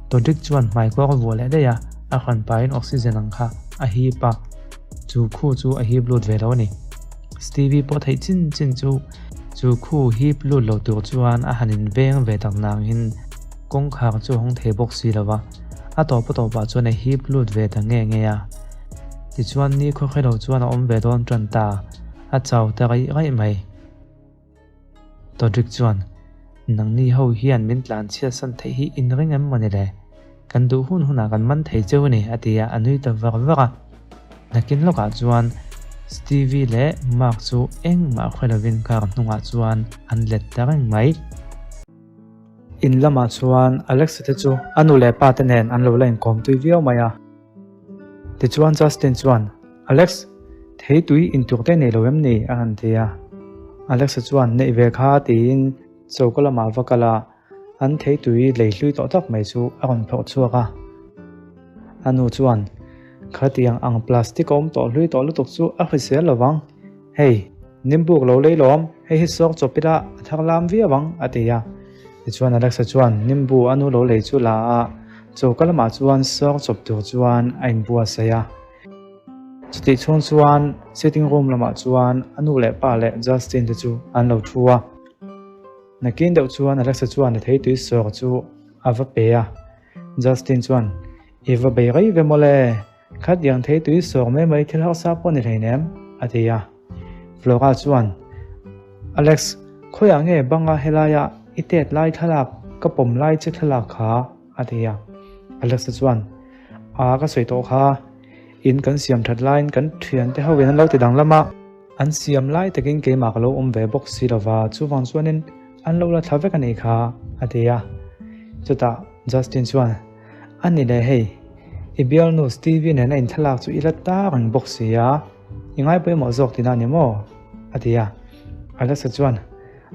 Todrick chuan hmai kuak a vuah leh daih a, a hran pahin oxygen ang kha a hip a, chu khu chu a hip lut ve lo a ni. Stevie pawh theih chin chin chu chu khu hip lut lo tur chuan a han inveng ve tak nangin kawngkhar chu a hawng thei bawk si lo va, a tawp a tawpah chuan a hip lut ve ta nge nge a. Tichuan ni khaw hre lo chuan a awm ve dawn ṭan ta, a chau ta raih raih mai. Todrick chuan, Nangni ho hian min tlan chhiatsan theih hi in ring em mawni le? Kan duh hun hunah kan man thei cheu a ni, a ti a, a nui ta var var a. Nakin lawkah chuan Stevie leh Mark chu engmah hre lovin car hnungah chuan an let ta reng mai. In lamah chuan Alexa te chu a nu leh pa te nen an lo la inkawm tui viau mai a. Tichuan Justin chuan, Alex, thei tui intur te nei lo em ni? a han ti a. Alex-a chuan, Neih ve kha tiin choka lamah va kal a, an thei tui lei hlui tawh tak mai chu a rawn phawrh chhuak a. A nu chuan, Khatiang ang plastic a awm tawh hlui tawh lutuk chu a hrisel lo vang. Hei, Nimbuk lo lei lawm, hei hi sawk chawp ila a thar lam viau ang, a ti a. Tichuan Alexa chuan Nimbu a nu lo lei chu la a, choka lamah chuan sawk chawp tur chuan a inbuatsaih a. Chutih chhung chuan sitting room lamah chuan a nu leh pa leh Justin te chu an lo thu a. Nakin deuh chuan Alexa chuan a theitui sawk chu a va pe a. Justin chuan, I va bei rei ve mawle, Khatiang thei tui sawk mai mai thil hausa pawh ni hleinem, a ti a. Flora chuan, Alex, khawiah nge banga helaia i tet lai thlalak ka pawm lai che thlalak kha? a ti a. Alex-a chuan, A, ka sawi tawh kha, in kan siam that laiin kan thiante hoin an lo ti danglam a, an siam lai takin keimah ka lo awm ve bawk si lova, chuvang chuanin an lo la thla vek a nih kha, a ti a. Chutah Justin chuan, A ni le hei, i bialnu Stevie nena in thlalak chu i la ta reng bawk si a, i ngai pawimawh zawk tihna a ni maw? a ti a. Alexa chuan,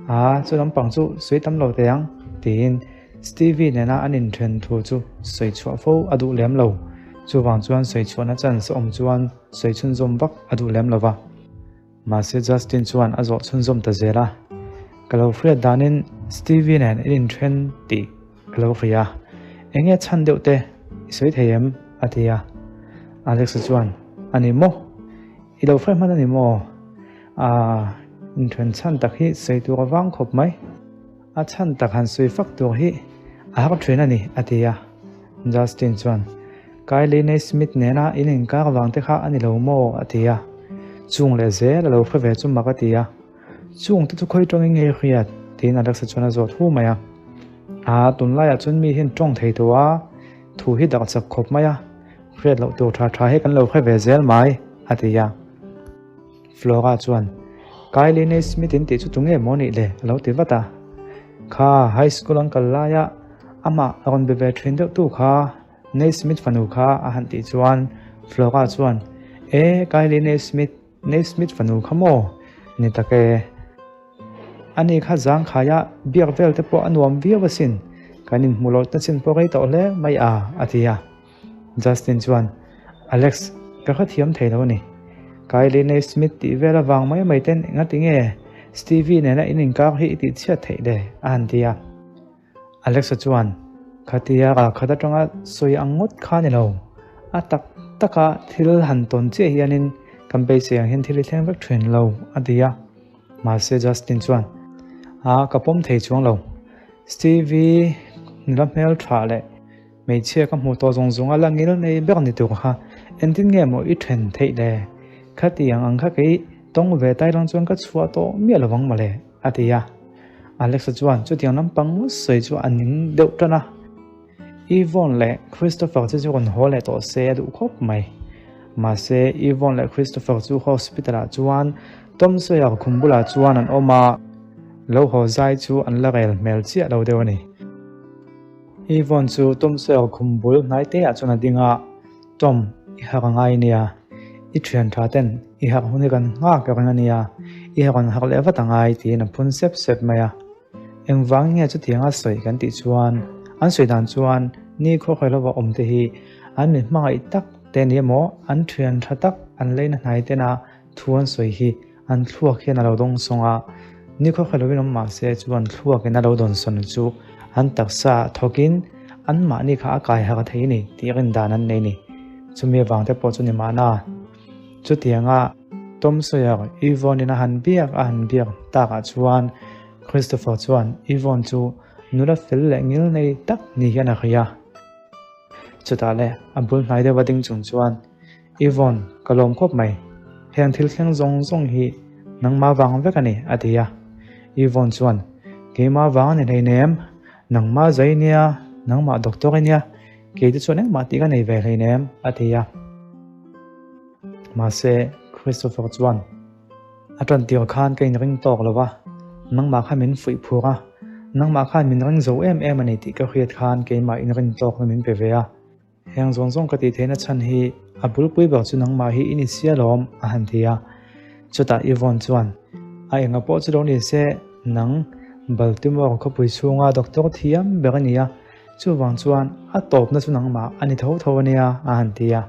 Aa, chu lampang chu sawi tam lo teh ang, tiin Stevie nena an inthen thu chu sawi chhuah fo a duh lem lo. Chuvang chuan sawi chhuahna chance a awm chuan sawi chhunzawm vak a duh lem lo va. Mahse Justin chuan a zawh chhunzawm ta zel a, Ka lo hriat danin Stevie nen in inthen tih ka lo hria a, enge chhan deuh te i sawi thei em? a ti a. Alex-a chuan, A ni maw? I lo hre hman a ni maw? Aaa, inthen chhan tak hi sawi tur a vang khawp mai. A chhan tak han sawi fak tur hi a har thin a ni, a ti a. Justin chuan, Kylie Naismith nena in inkar vang te kha a ni lo maw? a ti a. Chung leh zel a lo hre ve chu mak a ti a. Chung te chu khawi tawngin nge i hriat? tiin Alexa chuan a zawt hu mai a. A, tunlaiah chuan mi hian tawng thei tawh a, thu hi dak chak khawp mai a, hriat loh tur tha tha hi kan lo hre ve zel mai, a ti a. Flora chuan, Kylie Naismith in tih chu tunge maw nih le? a lo ti vat a. Kha high school an kal laia amah a rawn be ve thin deuh tu kha Naismith fanu kha a han tih chuan Flora chuan, E, Kylie Naismith, Naismith fanu kha maw? Ni tak e. Ani kha zangkhaia biak vel te pawh a nuam viau asin, kan inhmu loh ta chin pawh rei tawh hle mai a, a ti a. Justin chuan, Alex, ka hrethiam thei lo a ni. Kylie Naismith tih vel avang mai mai ten engati nge Stevie nena in inkar hi i tihchhiat theih le? a han ti a. Alexa chuan, Khatia ralkhat atanga sawi ang ngawt kha ni lo. A tak taka thil han tawn chiah hianin kan beisei ang hian thil i thleng vek thin lo, a ti a. Mahse Justin chuan, A, ka pawm thei chuang lo. Stevie nula hmel tha leh hmeichhia ka hmuh tawh zawng zawng a la ngil nei ber ni tur kha engtin nge maw i then theih le? Khatiang ang kha kei tawng ve tai lang chuan ka chhuah tawh miah lovang mawle, a ti a. Alexa chuan chutiang lampang sawi chu a ning deuh tan a. Yvonne leh Christopher chu chu rawn haw leh tawh se a duh khawp mai. Mahse Yvonne leh Christopher chu hospital ah chuan Tom Sawyer khum bulah chuan an awm a, lo haw zai chu an la rel hmel chiah lo deuh a ni. Yvonne chu Tom Sawyer khum bul hnai te ah chuan a ding a, Tom, i harh a ngai nia. I thian tha ten i harh hun hi kan nghak reng a nia, i rawn harh leh vat a ngai tiin a phun sep sep mai a. Engvang nge chutianga sawi kan tih chuan an sawi dan chuan ni khawkhawi lova awm te hi an mi hmangaih tak te ni emaw an thian tha tak an leina hnai tena thu an sawi hi an thluak hian a lo dawng sawng a, ni khawkhawi lovin awm mah se chu an thluakin a lo dawn sawn chu an taksa thawkin anmahni kha a kai harh thei a ni tih rin dan an nei a ni. Chumi avang te pawh chu ni mahna. Chutianga Tom Sawyer Yvonne in a han biak a han biak takah chuan Christopher chuan Yvonne chu nula fel leh ngil nei tak ni hian a ri a. Chutah leh a bul hnai deuh a ding chung chuan Yvonne, ka lawm khawp mai. Heng thil thleng zawng zawng hi nangmah vang vek a ni, a ti a. Yvonne chuan, Keimah vang a ni hleinem, nangmah zai nia, nangmah doctor i nia, kei te chuan engmah tih ka nei ve hleinem, a ti a. Mahse, Christopher chuan, A tan tir khan ka inring tawk lo va, nangmah kha min fuih phur a, nangmah khan min ring zo em em a ni tih ka hriat khan keimah inrin tawkna min pe ve a. Heng zawng zawng ka tih theihna chhan hi a bulpui ber chu nangmah hi i ni sia lawm, a han ti a. Chutah Yvonne chuan, A enga pawh chu lo ni se, nang Baltimore khawpui chhunga doctor thiam ber a ni a, chuvang chuan a tawpna chu nangmah a ni tho tho a nia, a han ti a.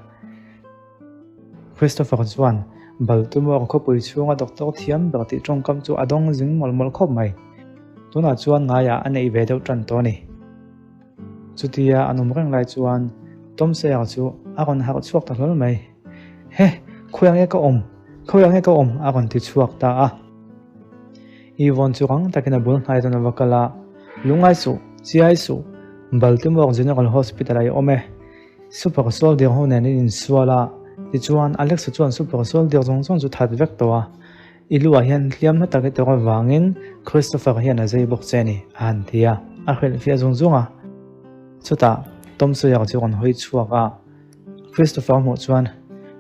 Christopher chuan Baltimore khawpui chhunga doctor thiam ber tih tawngkam chu a dawng zing mawlh mawlh khawp mai. Tunah chuan ngaiah a neih ve deuh tan tawh a ni. Chutia an awm reng lai chuan Tom Sawyer chu a rawn harh chhuak ta hlawl mai. He, khawiah nge ka awm? Khawiah nge ka awm? a rawn ti chhuak ta a. Yvonne chu rang takin a bul hnai chuan a va kal a, Lungngai suh, chiai suh, Baltimore General Hospital ah i awm e. Super Soldier ho nen in insual a, tichuan Alexa chuan Super Soldier zawng zawng chu that vek tawh a. I luah hian hliam hla tak i tawrh avangin Christopher hian a zei bawk che a ni, a han ti a, a hrilhfiah zung zung a. Chutah Tom Sawyer chu rawn hawi chhuak a, Christopher hmuh chuan,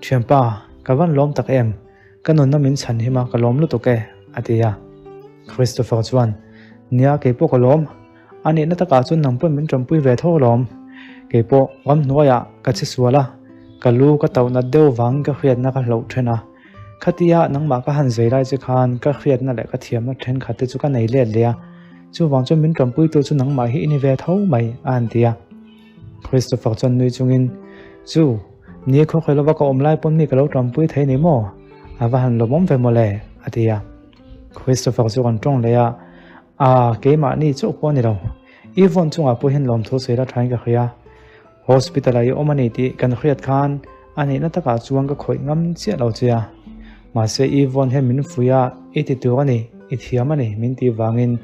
Thianpa, ka van lawm tak em? Ka nunna min chhan him a, ka lawm lutuk e, a ti a. Christopher chuan, Nia, keipawh ka lawm. A nihna takah chuan nang pawhin min tanpui ve tho alawm. Keipawh ramhnuaiah ka che sual a, ka lu ka tauh nat deuh vangin ka hriatna ka hloh then a. Khatia nangmah ka han zei lai che khan ka hriatna leh ka thiamna thenkhat te chu ka nei let leh a, chuvang chuan min tanpuitu chu nangmah hi i ni ve tho mai, a han ti a. Christopher chuan nui chungin, Chu, ni khawkhawi lova ka awm lai pawn mi ka lo tanpui thei ni maw? A va han lawmawm ve mawle, a ti a. Christopher chu rawn tawng leh a, A, keimahni chauh pawh a ni lo. Yvonne chungah pawh hian lawmthu sawi la thain ka hria. Hospital ah i awm a ni tih kan hriat khan a nihna takah chuan ka khawih ngam chiah lo che a. Mahse Yvonne hian min fuih a, i ti tur a ni, i thiam a ni min tih vangin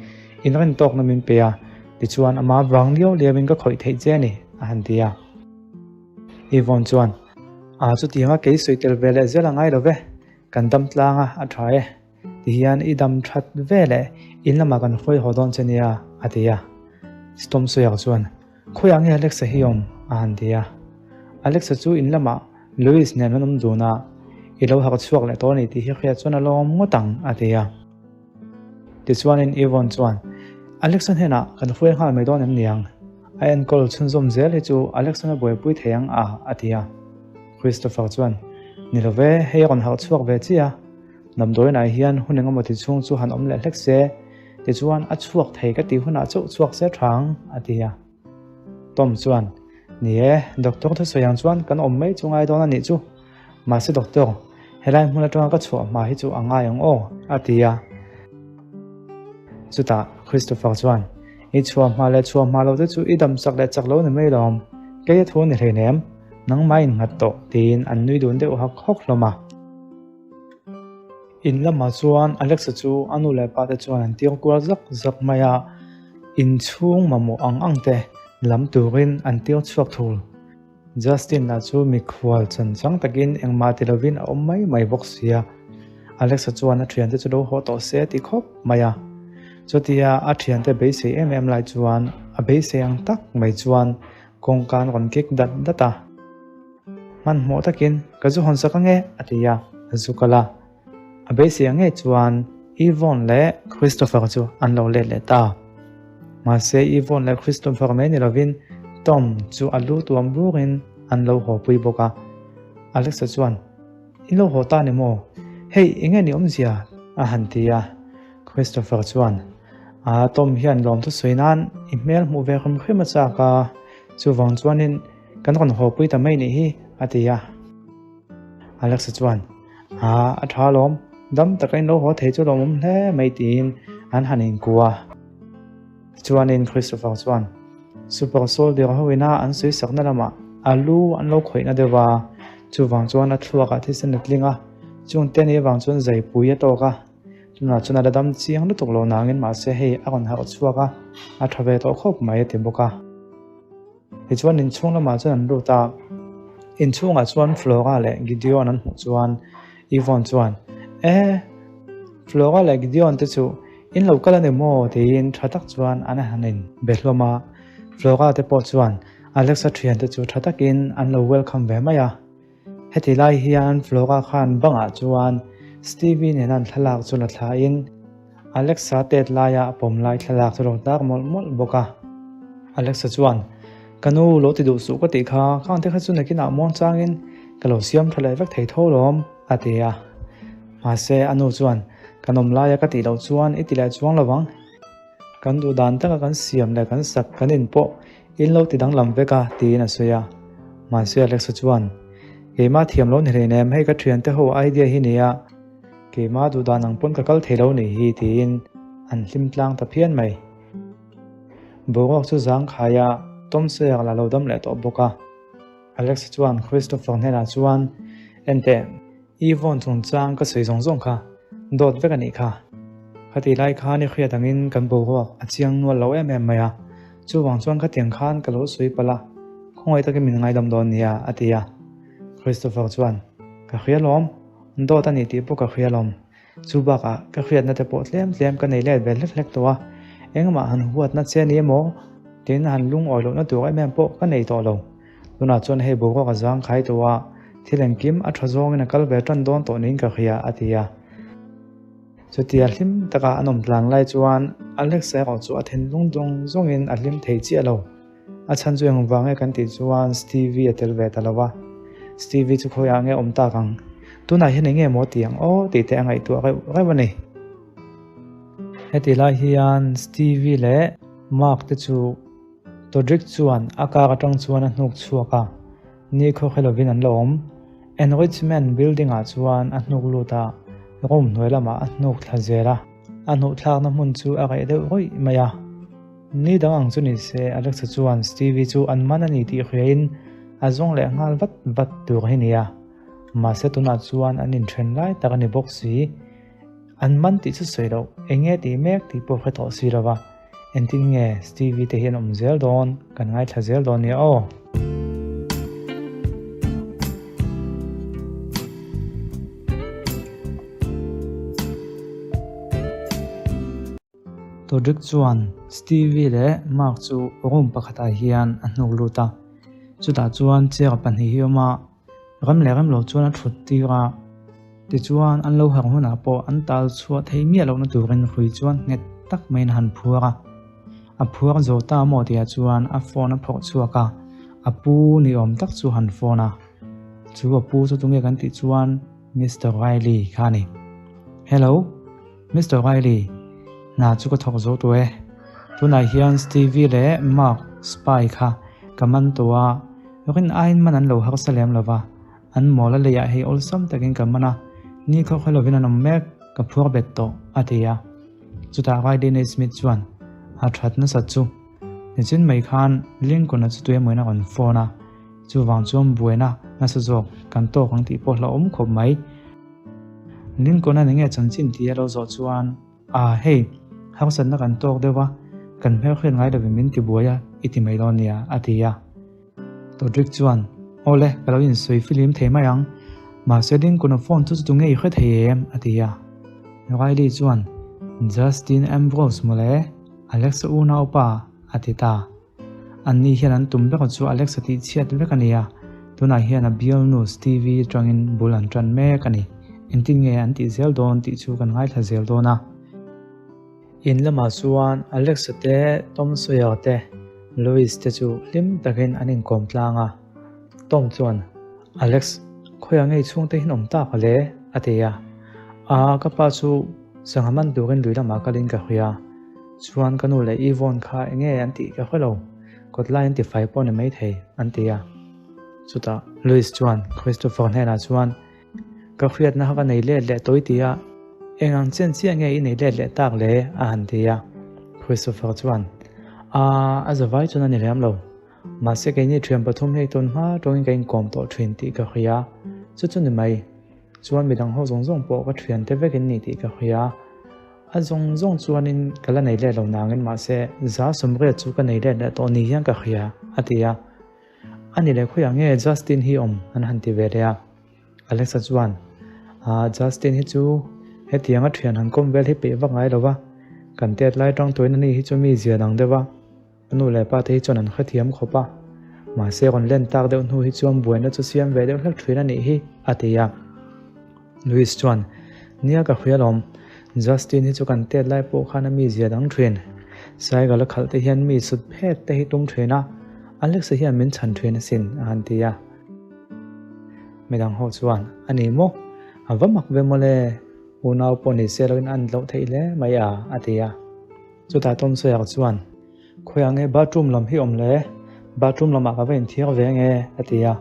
inrintawkna min pe a, tichuan ama vang liau liauin ka khawih theih che a ni, a han ti a. Yvonne chuan, A, chutianga kei sawi tel ve leh zel a ngai lo ve, kan dam tlang a, a tha e. Tihian i dam that ve leh in lamah kan hruai haw dawn che nia, a ti a. Stom Sawyer chuan, Khawiah nge Alexa hi awm? a han ti a. Alexa chu in lamah Louis nen an awm dun a, I lo harh chhuak leh tawh a ni tih hi hriat chuan a lawm ngawt ang, a ti a. Tichuanin Yvonne chuan, Alexa hnenah kan hruai nghal mai dawn em niang? A enkawl chhunzawm zel hi chu Alexa na buaipui thei ang a, a ti a. Christopher chuan, Ni lo ve, hei a rawn harh chhuak ve chiah a. Damdawiinah hian hun engemaw ti chhung chu han awm leh hlek se, tichuan a chhuak thei ka tih hunah chauh chhuak se tha ang, a ti a. Tom chuan, Ni e, doctor thusawi ang chuan kan awm mai chu ngai dawn a nih chu. Mahse doctor, helai hmun atanga ka chhuah hma hi chu a ngai ang aw, a ti a. Chutah Christopher chuan, I chhuah hma leh chhuah hma lo te chu i dam chak leh chak lo ni mai lawm, kei a thu ni hleinem, nangmah in nghat tawh, tiin an nui dun deuh hawk hawk hlawm a. In lamah chuan Alexa chu a nu leh pa te chuan an tir kual zak zak mai a, inchhung mamawh ang ang te lam turin an tir chhuak thul. Justin-a chu mikhual chanchang takin engmah ti lovin a awm mai mai bawk sia. Alexa chuan a thiante chu lo haw tawh se a ti khawp mai a. Chutia a thiante beisei em em lai chuan a beisei ang tak mai chuan kawngka an rawn kik dat dat a. Hmanhmawh takin ka zu hawn sak ange a ti a, a zu kal a. A beisei ang ngei chuan Yvonne leh Christopher chu an lo let leh ta. Mahse Yvonne leh Christopher mai ni lovin Tom chu a lu tuam burin an lo haw pui bawk a. Alexa chuan, In lo haw ta ni maw? Hei, enge ni awmzia? a han ti a. Christopher chuan, A, Tom hian lawmthu sawi nan i hmel hmuh ve hrim hrim a chak a, chuvang chuanin kan rawn haw pui ta mai nih hi, a ti a. Alexa chuan, A, a tha alawm, dam taka in lo haw thei chu lawmawm hle mai tiin an han inkua. Tichuanin Christopher chuan Super Soldier ho ina an sawi sakna lamah a lu an lo khawihna deuh a, chuvang chuan a thluakah thisen a tling a, chungte nih avang chuan zaipui a tawk a, tunah chuan a la dam chiang lutuk lo nangin mahse hei a rawn harh chhuak a, a tha ve tawh khawp mai a ti bawk a. Tichuan inchhung lamah chuan an lut a, inchhungah chuan Flora leh Gideon an hmuh chuan Yvonne chuan, E, Flora leh Gideon te chu in lo kal a ni maw? tiin tha tak chuan an han in be hlawm a. Flora te pawh chuan Alexa thiante chu tha takin an lo welcome ve mai a. Heti lai hian Flora khan bangah chuan Stevie nena an thlalak chu la thlain Alexa tet laia a pawm lai thlalak chu lo tar mawlh mawlh bawk a. Alexa chuan, Ka nu, lo ti duh suh ka tih kha, khangte kha chu nakinah muang changin ka lo siam tha leh vek thei tho lawm, a ti a. Mahse, a nu chuan, Kan awm laia ka tih loh chuan i ti leh chuang lo vang. Kan duh dan taka kan siam leh kan sak kan in pawh in lo ti danglam vek a, tiin a sawi a. Mahse Alexa chuan, Keimah thiam lo ni hleinem, hei ka thiante ho idea hi nia, keimah duh dan ang pawn ka kal thei lo nih hi, tiin an hlim tlang ta phian mai. Boruak chu zang khai a, Tom Sawyer la lo dam leh tawh bawk a. Alexa chuan Christopher hnenah chuan, Enteh, Yvonne chungchang ka sawi zawng zawng kha dawt vek a nih kha. Khatih lai khan i hriat angin kan boruak a chiang nual lo em em mai a, chuvang chuan khatiang khan ka lo sawi palh a, khawngaih takin min ngaidam dawn nia, a ti a. Christopher chuan, Ka hria lawm, dawt a nih tih pawh ka hria lawm. Chu bakah ka hriatna te pawh tlem tlem ka nei let ve hlek hlek tawh a, engmah han huatna che ni emaw tin han lungawi lohna tur em em pawh ka nei tawh lo. Tunah chuan hei boruak a zang khai tawh a, thil engkim a tha zawngin a kal ve tan dawn tawh niin ka hria, a ti a. Chutia hlim taka an awm tlan lai chuan Alex erawh chu a thinlung zawng zawngin a hlim thei chiah lo. A chhan chu engvang nge kan tih chuan Stevie a tel ve ta lo va. Stevie chu khawiah nge awm tak ang? Tunah hian eng nge maw ti ang aw tih te a ngaihtuah reuh reuh a ni. Heti lai hian Stevie leh Mark te chu Todrick chuan a kar atang chuan a hnuk chhuak a, ni khawkhe lovin an la awm. Enrichment building ah chuan a hnuk lut a, room hnuai lamah a hnuk thla zel a. A hnuh thlakna hmun chu a reh deuh rawih mai a. Ni dang ang chu ni se, Alexa chuan Stevie chu an man a ni tih hriain a zawng leh nghal vat vat tur hi nia. Mahse tunah chuan an inthen lai tak a ni bawk si. An man tih chu sawi loh, eng nge tih mek tih pawh hre tawh si lo va. Engtin nge Stevie te hian awm zel dawn kan ngaithla zel dawn nia aw. Todrick chuan Stevie leh Mark chu room pakhatah hian a hnuk lut a, chutah chuan chair pahnih hi a awm a. Ram leh ram lo chuan a thut tir a, tichuan an lo harh hunah pawh an tal chhuah thei miah lohna turin hrui chuan nghet tak maiin a han phuar a. A phuar zo ta maw tihah chuan a phone a phawrh chhuak a, a pu ni awm tak chu a han phone a. Chu a pu chu tunge kan tih chuan Mister Riley kha a ni. Hello, Mister Riley, hna chu ka thawk zo tawh e. Tunah hian Stevie leh Mark spy kha ka man tawh a. Rin aiin man an lo harsa lem lo va, an mawl a leiah hei awlsam takin ka man a, ni khaw khaw lovin an awm mek, ka phuar bet tawh, a ti a. Chutah Riley Naismith chuan, A that nasat chu. Nichin mai khan Lincoln-a chu tuiemawin a rawn phone a, chuvang chuan buaina nasa zawk kan tawk ang tih pawh hlauhawm khawp mai. Lincoln-a ni nge chanchin tih a lo zawh chuan, A, hei, harsatna kan tawk deuh a, kan hmelhriat ngai lovin min ti buai a, i ti mai dawn nia, a ti a. Todrick chuan, Awle, ka lo insawi filim thei mai ang. Mahse Lincoln-a phone chu chu tunge i hre thei em? a ti a. Riley chuan, Justin Ambrose mawle, Alexa unaupa, a ti ta. Anni hian an tum ber chu Alexa tih chhiat vek a ni a, tunah hian a bialnu Stevie atangin bul an tan mek a ni. Engtin nge an tih zel dawn tih chu kan ngaithla zel dawn a. In lamah chuan Alexa te, Tom Sawyer te, Louis te chu hlim takin an inkawm tlang a. Tom chuan, Alex, khawiah ngei chhungte hian awm tak ale? a ti a. A, ka pa chu sangha man turin lui lamah kalin ka hria. Chuan ka nu leh Yvonne kha enge an tih ka hre lo, kawt lai an ti fai pawh ni maithei, an ti a. Chutah Louis chuan Christopher hnenah chuan, Ka hriatna kha ka nei let leh tawi ti a, eng ang chen chiah nge i nei let leh tak le? a han ti a. Christopher chuan, A, a zavai chuan a ni lem lo. Mahse keini thian pathum hei tun hma tawngin ka inkawm tawh thin tih ka hria. Chu chu ni mai. Chuan midang ho zawng zawng pawh ka thiante vekin ni tih ka hria. A zawng zawng chuanin ka la nei let lo nangin mahse za sawmriat chu ka nei let leh tawh ni hian ka hria, a ti a. A ni leh khawiah nge Justin hi awm an han ti ve leh a. Alexa chuan, Aa Justin hi chu hetianga thian han kawm vel hi peih vak ngai lo va, kan tet lai tang tuain ani hi chu mi zia dang deuh a. Ka nu leh pa te hi chuan an hrethiam khawp a, mahse rawn len tak deuh hnu hi chuan buaina chu siam ve deuh hlek thin a nih hi, a ti a. Louis chuan, Nia ka hria lawm, Justin hi chu kan tet lai pawh khan a mi zia dang thin. Cycle a khalh te hian mi sut phet te hi tum thin a, Alex-a hian min chhan thin asin, a han ti a. Midang ho chuan, A ni maw? A va mak ve mawle, unau pawh ni se loin a anloh theih hle mai a, a ti a. Chutah Tom Sawyer chuan, Khawiah nge bathroom lam hi awm le? Bathroom lamah ka va inthiar ve nge? a ti a.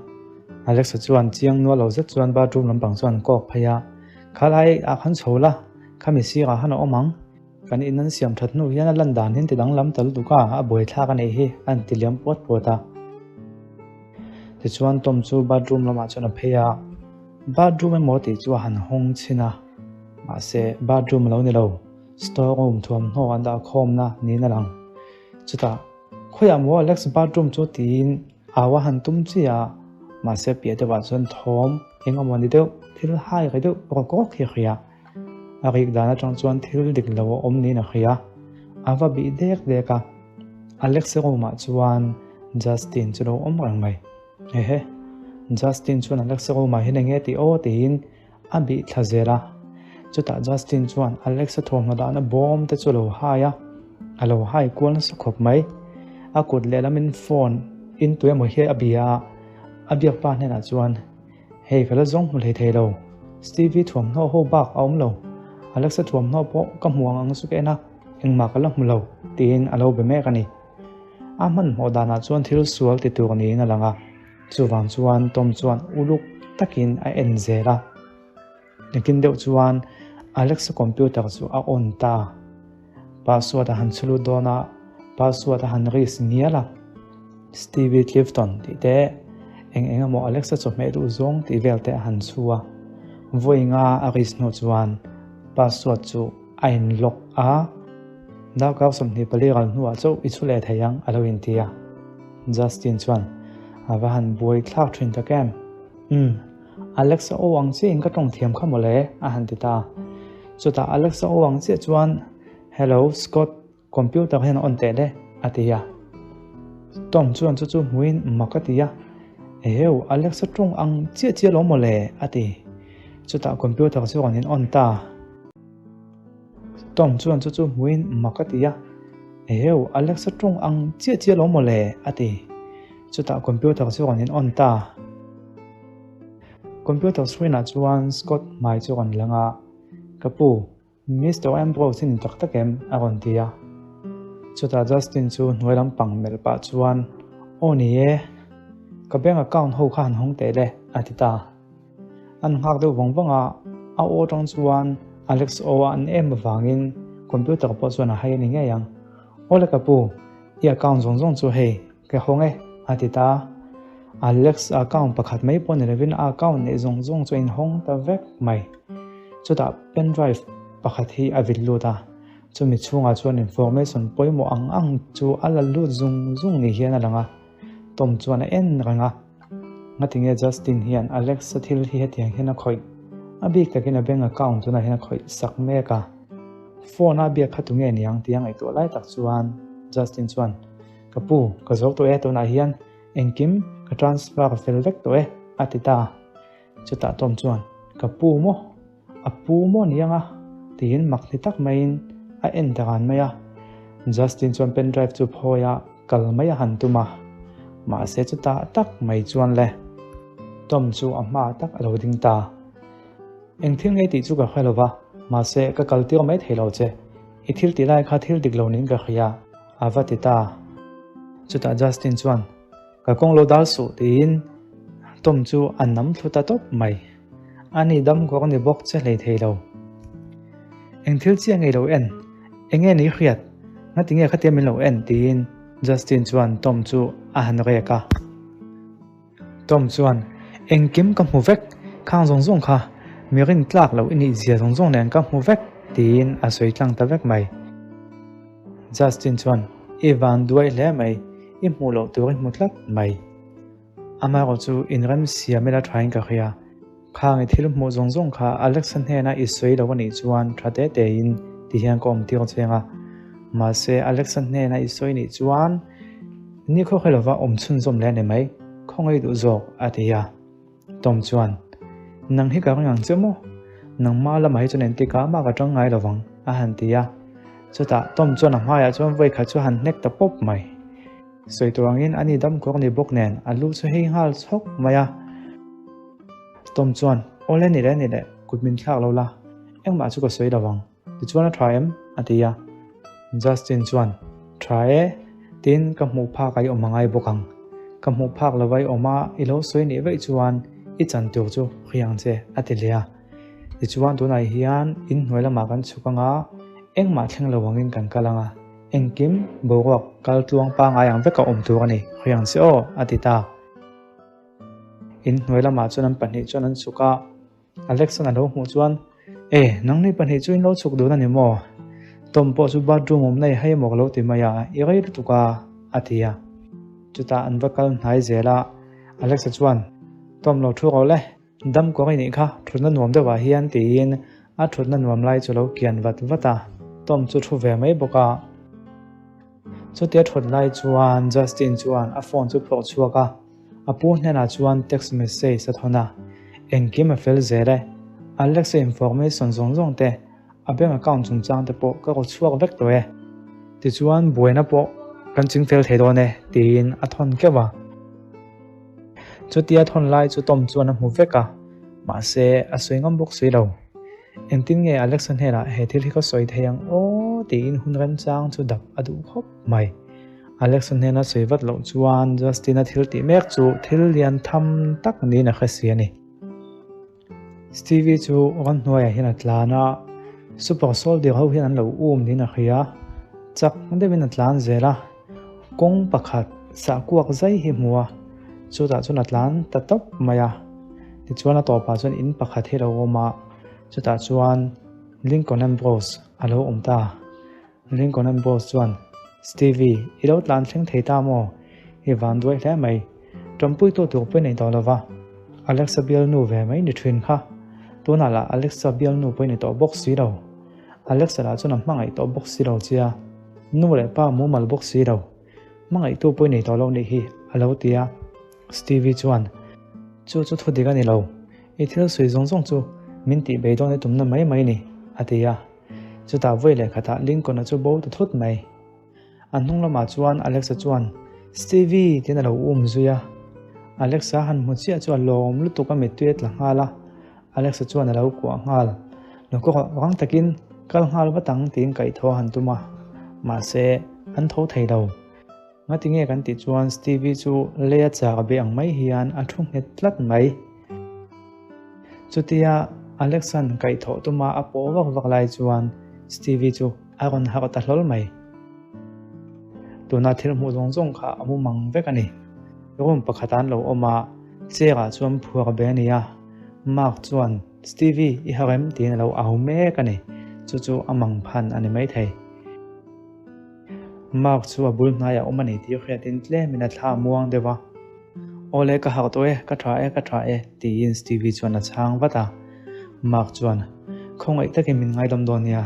Alexa chuan chiang nual lo zet chuan bathroom lampang chuan kawk phei a, Kha lai ah khan chho la, khami sirah khan a awm ang. Kan in an siam that hnu hian a lan dan hian ti danglam ta lutuk a, a buaithlak a nih hi, a inti liam puat puat a. Tichuan Tom chu bathroom lamah chuan a phei a, bathroom emaw tih chu a han hawng chhin a, mahse bathroom a lo ni lo. Store room thuamhnaw an dah khawmna niin a lang. Chutah, Khawiah maw Alex bathroom chu tiin au a han tum chiah a, mahse piah deuhah chuan thawm eng emaw ni deuh, thil hai ri deuh rawk rawk hi a hria. A rik dan atang chuan thil dik lo a awm niin a hria. A va bih dek dek a, Alex room ah chuan Justin chu lo awm reng mai. Ehe, Justin chuan Alex room ah hian enge tih aw tiin A bih thla zel a, chutah Justin chuan Alex-a thawmhnaw dahna bawm te chu a lo hai a, a lo hai kual nasa khawp mai. A kut lehlamin phone in tu emaw hi a bia a, a biak pa hnenah chuan, Hei ka la zawng hmu hlei thei lo, Stevie thuamhnaw ho bak a awm lo, Alex-a thuamhnaw pawh ka hmu ang ang chu ka en a, engmah ka la hmu lo, tiin a lo be mek a ni. A hmanhmawh danah chuan thil sual ti tur niin a lang a. Chuvang chuan Tom chuan uluk takin a en zel a. Nakin deuh chuan Alexa computer chu a on ta. Password a han chhu lut dawn a, password a han risk ngial a. Stevie Clifton tih te, eng eng emaw Alexa chawhmeh duh zawng tih vel te a han chhu a. Vawi nga a risk hnu chuan password chu a in lock a. Darkar 24 ral hnuah chauh i chhu leh thei ang a lo inti a. Justin chuan, A va han buai thlak thin tak em? Umm, Alex-a aw ang chiahin ka tawng thiam kha mawle, a han ti ta. Chutah Alex-a aw ang chiah chuan, Hello, Scott, computer hian a on teh le, a ti a. Tom chuan chu chu hmuin mak a ti a, Eheu, Alex-a tawng ang chiah chiah lo mawle, a ti. Chutah computer chu rawn in on ta. Tom chuan chu chu hmuin mak a ti a, Eheu, Alexa tawng ang chiah chiah lo mawle, a ti. Chutah computer chu rawn in on ta. Computer screen ah chuan Scott hmai chu rawn lang a, Ka pu, Mister Ambrose hi ni tak tak em? a rawn ti a. Chutah Justin chu hnuai lampang melh pah chuan, Aw ni e, ka bank account ho kha han hawng teh le, a ti ta. An nghak deuh vang vang a, a aw atang chuan Alex aw a an em avangin computer pawh chuan a hai a ni ngei ang. Awle ka pu, i account zawng zawng chu hei, ka hawng e, a ti ta a. Alex account pakhat mai pawh ni lovin a account neih zawng zawng chu a inhawng ta vek mai. Chutah pen drive pakhat hi a vit lut a, chumi chhungah chuan information pawimawh ang ang chu a la lut zung zung ni hian a lang a, Tom chuan a en reng a. Ngatinge Justin hian Alex-a thil hi hetiang hian a khawih? A bik takin a bank account tunah hian a khawih sak mek a. Phone a biak kha tunge niang tih a ngaihtuah lai tak chuan Justin chuan, Ka pu, ka zo tawh e, tunah hian engkim ka transfer fel vek tawh e, a ti ta. Chutah Tom chuan, Ka pu maw? A pu maw ni anga? tiin mak ni tak maiin a en ta ran mai a. Justin chuan pen drive chu phawi a, kal mai a han tum a. Mahse chutah tak mai chuan le. Tom chu a hma tak a lo ding ta. Eng thil ngei tih chu ka hre lo va, mahse ka kal tir mai thei lo che. I thil tih lai kha thil dik lo niin ka hria, a va ti ta. Chutah Justin chuan, Ka kawng lo dal suh tiin Tom chu a nam thlu ta tawp mai. Ani dam kawr ni bawk che hlei thei lo. Eng thil chiah ngei lo en? Enge ni hriat? Ngati nge khatia min lo en? tiin Justin chuan Tom chu a han rek a. Tom chuan, Engkim ka hmu vek, khang zawng zawng kha mi rin tlak loh i nih zia zawng zawng nen ka hmu vek, tiin a sawi tlang ta vek mai. Justin chuan, I van duai hle mai, i hmuh loh tur i hmu tlat mai. Amaherawh chu inrem siam ila thain ka hria. Khang i thil hmuh zawng zawng kha Alexa hnena i sawi lo anih chuan tha te tein ti hian ka awm tir cheng a. Mahse Alexa hnena i sawi nih chuan ni khawkhaw lova awm chhunzawm leh a ni mai, khawngaih duh zawk a ti a. Tom chuan, Nang hi ka ring ang che maw? Nangmah lamah hi chuan engtik ah mah ka tang ngai lovang, a han ti a. Chutah Tom chuan a hmaiah chuan vawikhat chu a han hnek ta pawp mai. Sawi tur angin a ni dam kawr ni bawk nen a lu chu hei nghal chhawk mai a. Tom chuan, Awle ni le ni le, kut min thlak lo la, engmah chu ka sawi lovang. Tichuan a tha em? a ti a. Justin chuan, Tha e, tin ka hmuh phak a i awm a ngai bawk ang. Ka hmuh phak lova i awm a, i lo sawi nih vaih chuan i chan tur chu hri ang che, a ti leh a. Tichuan tunah hian in hnuai lamah kan chhuk ang a, engmah thleng lo angin kan kal ang a, engkim boruak kal tluang pangngai ang veka awm tur a ni, hri ang che aw, a ti ta. In hnuai lamah chuan an pahnih chuan an chhuk a. Alex-a'n a lo hmuh chuan, E, nangni pahnih chu in lo chhuk dun a ni maw? Tom pawh chu bathroom awm nei hei maw ka lo ti mai a, i rei lutuk a, a ti a. Chutah an va kal hnai zel a, Alex-a chuan, Tom lo thu rawh le, dam kawr i nih kha, thutna nuam deuhah hian tiin a thutna nuam lai chu lo kian vat vat a, Tom chu thu ve mai bawk a. Chutia thut lai chuan Justin chuan a phone chu phawrh chhuak a. A pu hnenah chuan text message a thawn a, Engkim a fel zel e. Alexa information zawng zawng te, a bank account chungchang te pawh ka raw chhuak vek tawh e. Tichuan buaina pawh kan ching fel thei dawn e, tiin a thawn keuh a. Chutia thawn lai chu Tom chuan a hmu vek a, mahse a sawi ngam bawk si lo. Engtin nge Alexa hnenah he thil hi ka sawi thei ang aw tiin hun remchang chu dap a duh khawp mai. Alexa hnena sawi vat loh chuan Justin-a thil tih mek chu thil lian tham tak niin a hre si a ni. Stevie chu ramhnuaiah hian a tlan a, super soldier ho hian an lo um niin a hria. Chak deuhin a tlan zel a, kawng pakhat sahkuak zai hi hmu a, chutah chuan a tlan ta tawp mai a. Tichuan a tawpah chuan in pakhat hi a lo awm a, chutah chuan Lincoln Ambrose a lo awm ta. Lincoln an boss chuan, Stevie, i lo tlan thleng thei ta maw? I van duai hle mai. Ṭawmpuitu tur pawh i nei tawh lo va. Alexa bialnu ve mai ni ṭhin kha. Tunah lah Alexa bialnu pawh i ni tawh bawk si lo. Alexa lah chuan a hmangaih tawh bawk si lo che a. Nu leh pa mumal bawk si lo. Hmangaihtu pawh i nei tawh lo nih hi, a lo ti a. Stevie chuan, Chu chu thu dik a ni lo. I thil sawi zawng zawng chu min tih beidawn i tumna mai mai ni, a ti a. Chutah vawi leh khatah Lincoln-a chu bo ta thut mai. A hnung lamah chuan Alexa chuan, Stevie! tiin a lo um zui a. Alexa han hmu chiah chu a lawm lutuk a mittui a tla nghal a. Alexa chuan a lo kuah nghal. Nakawk rang takin kal nghal vat ang tiin kaih tho a han tum a. Mahse, an tho thei lo. Ngati nge kan tih chuan Stevie chu lei a chak a be ang mai hian a thu nghet tlat mai. Chutia Alexan kaihthawh tuma a pawh vak vak lai chuan Stevie chu a rawn harh ta hlawl mai. Tuna thil hmuh zawng zawng kha a mu mang vek a ni. Room pakhat an lo awm a, chair ah chuan phuar be a ni a. Mark chuan, Stevie, i harh em? tiin a lo au mek a ni. Chu chu a mang phan a ni maithei. Mark chu a bul hnaiah awm a ni tih hriatin tlemin a thla muang deuh a. Awle ka harh tawh e, ka tha e, ka tha e, tiin Stevie chuan a chhang vat a. Mark chuan, Khawngaih takin min ngaidam dawn nia,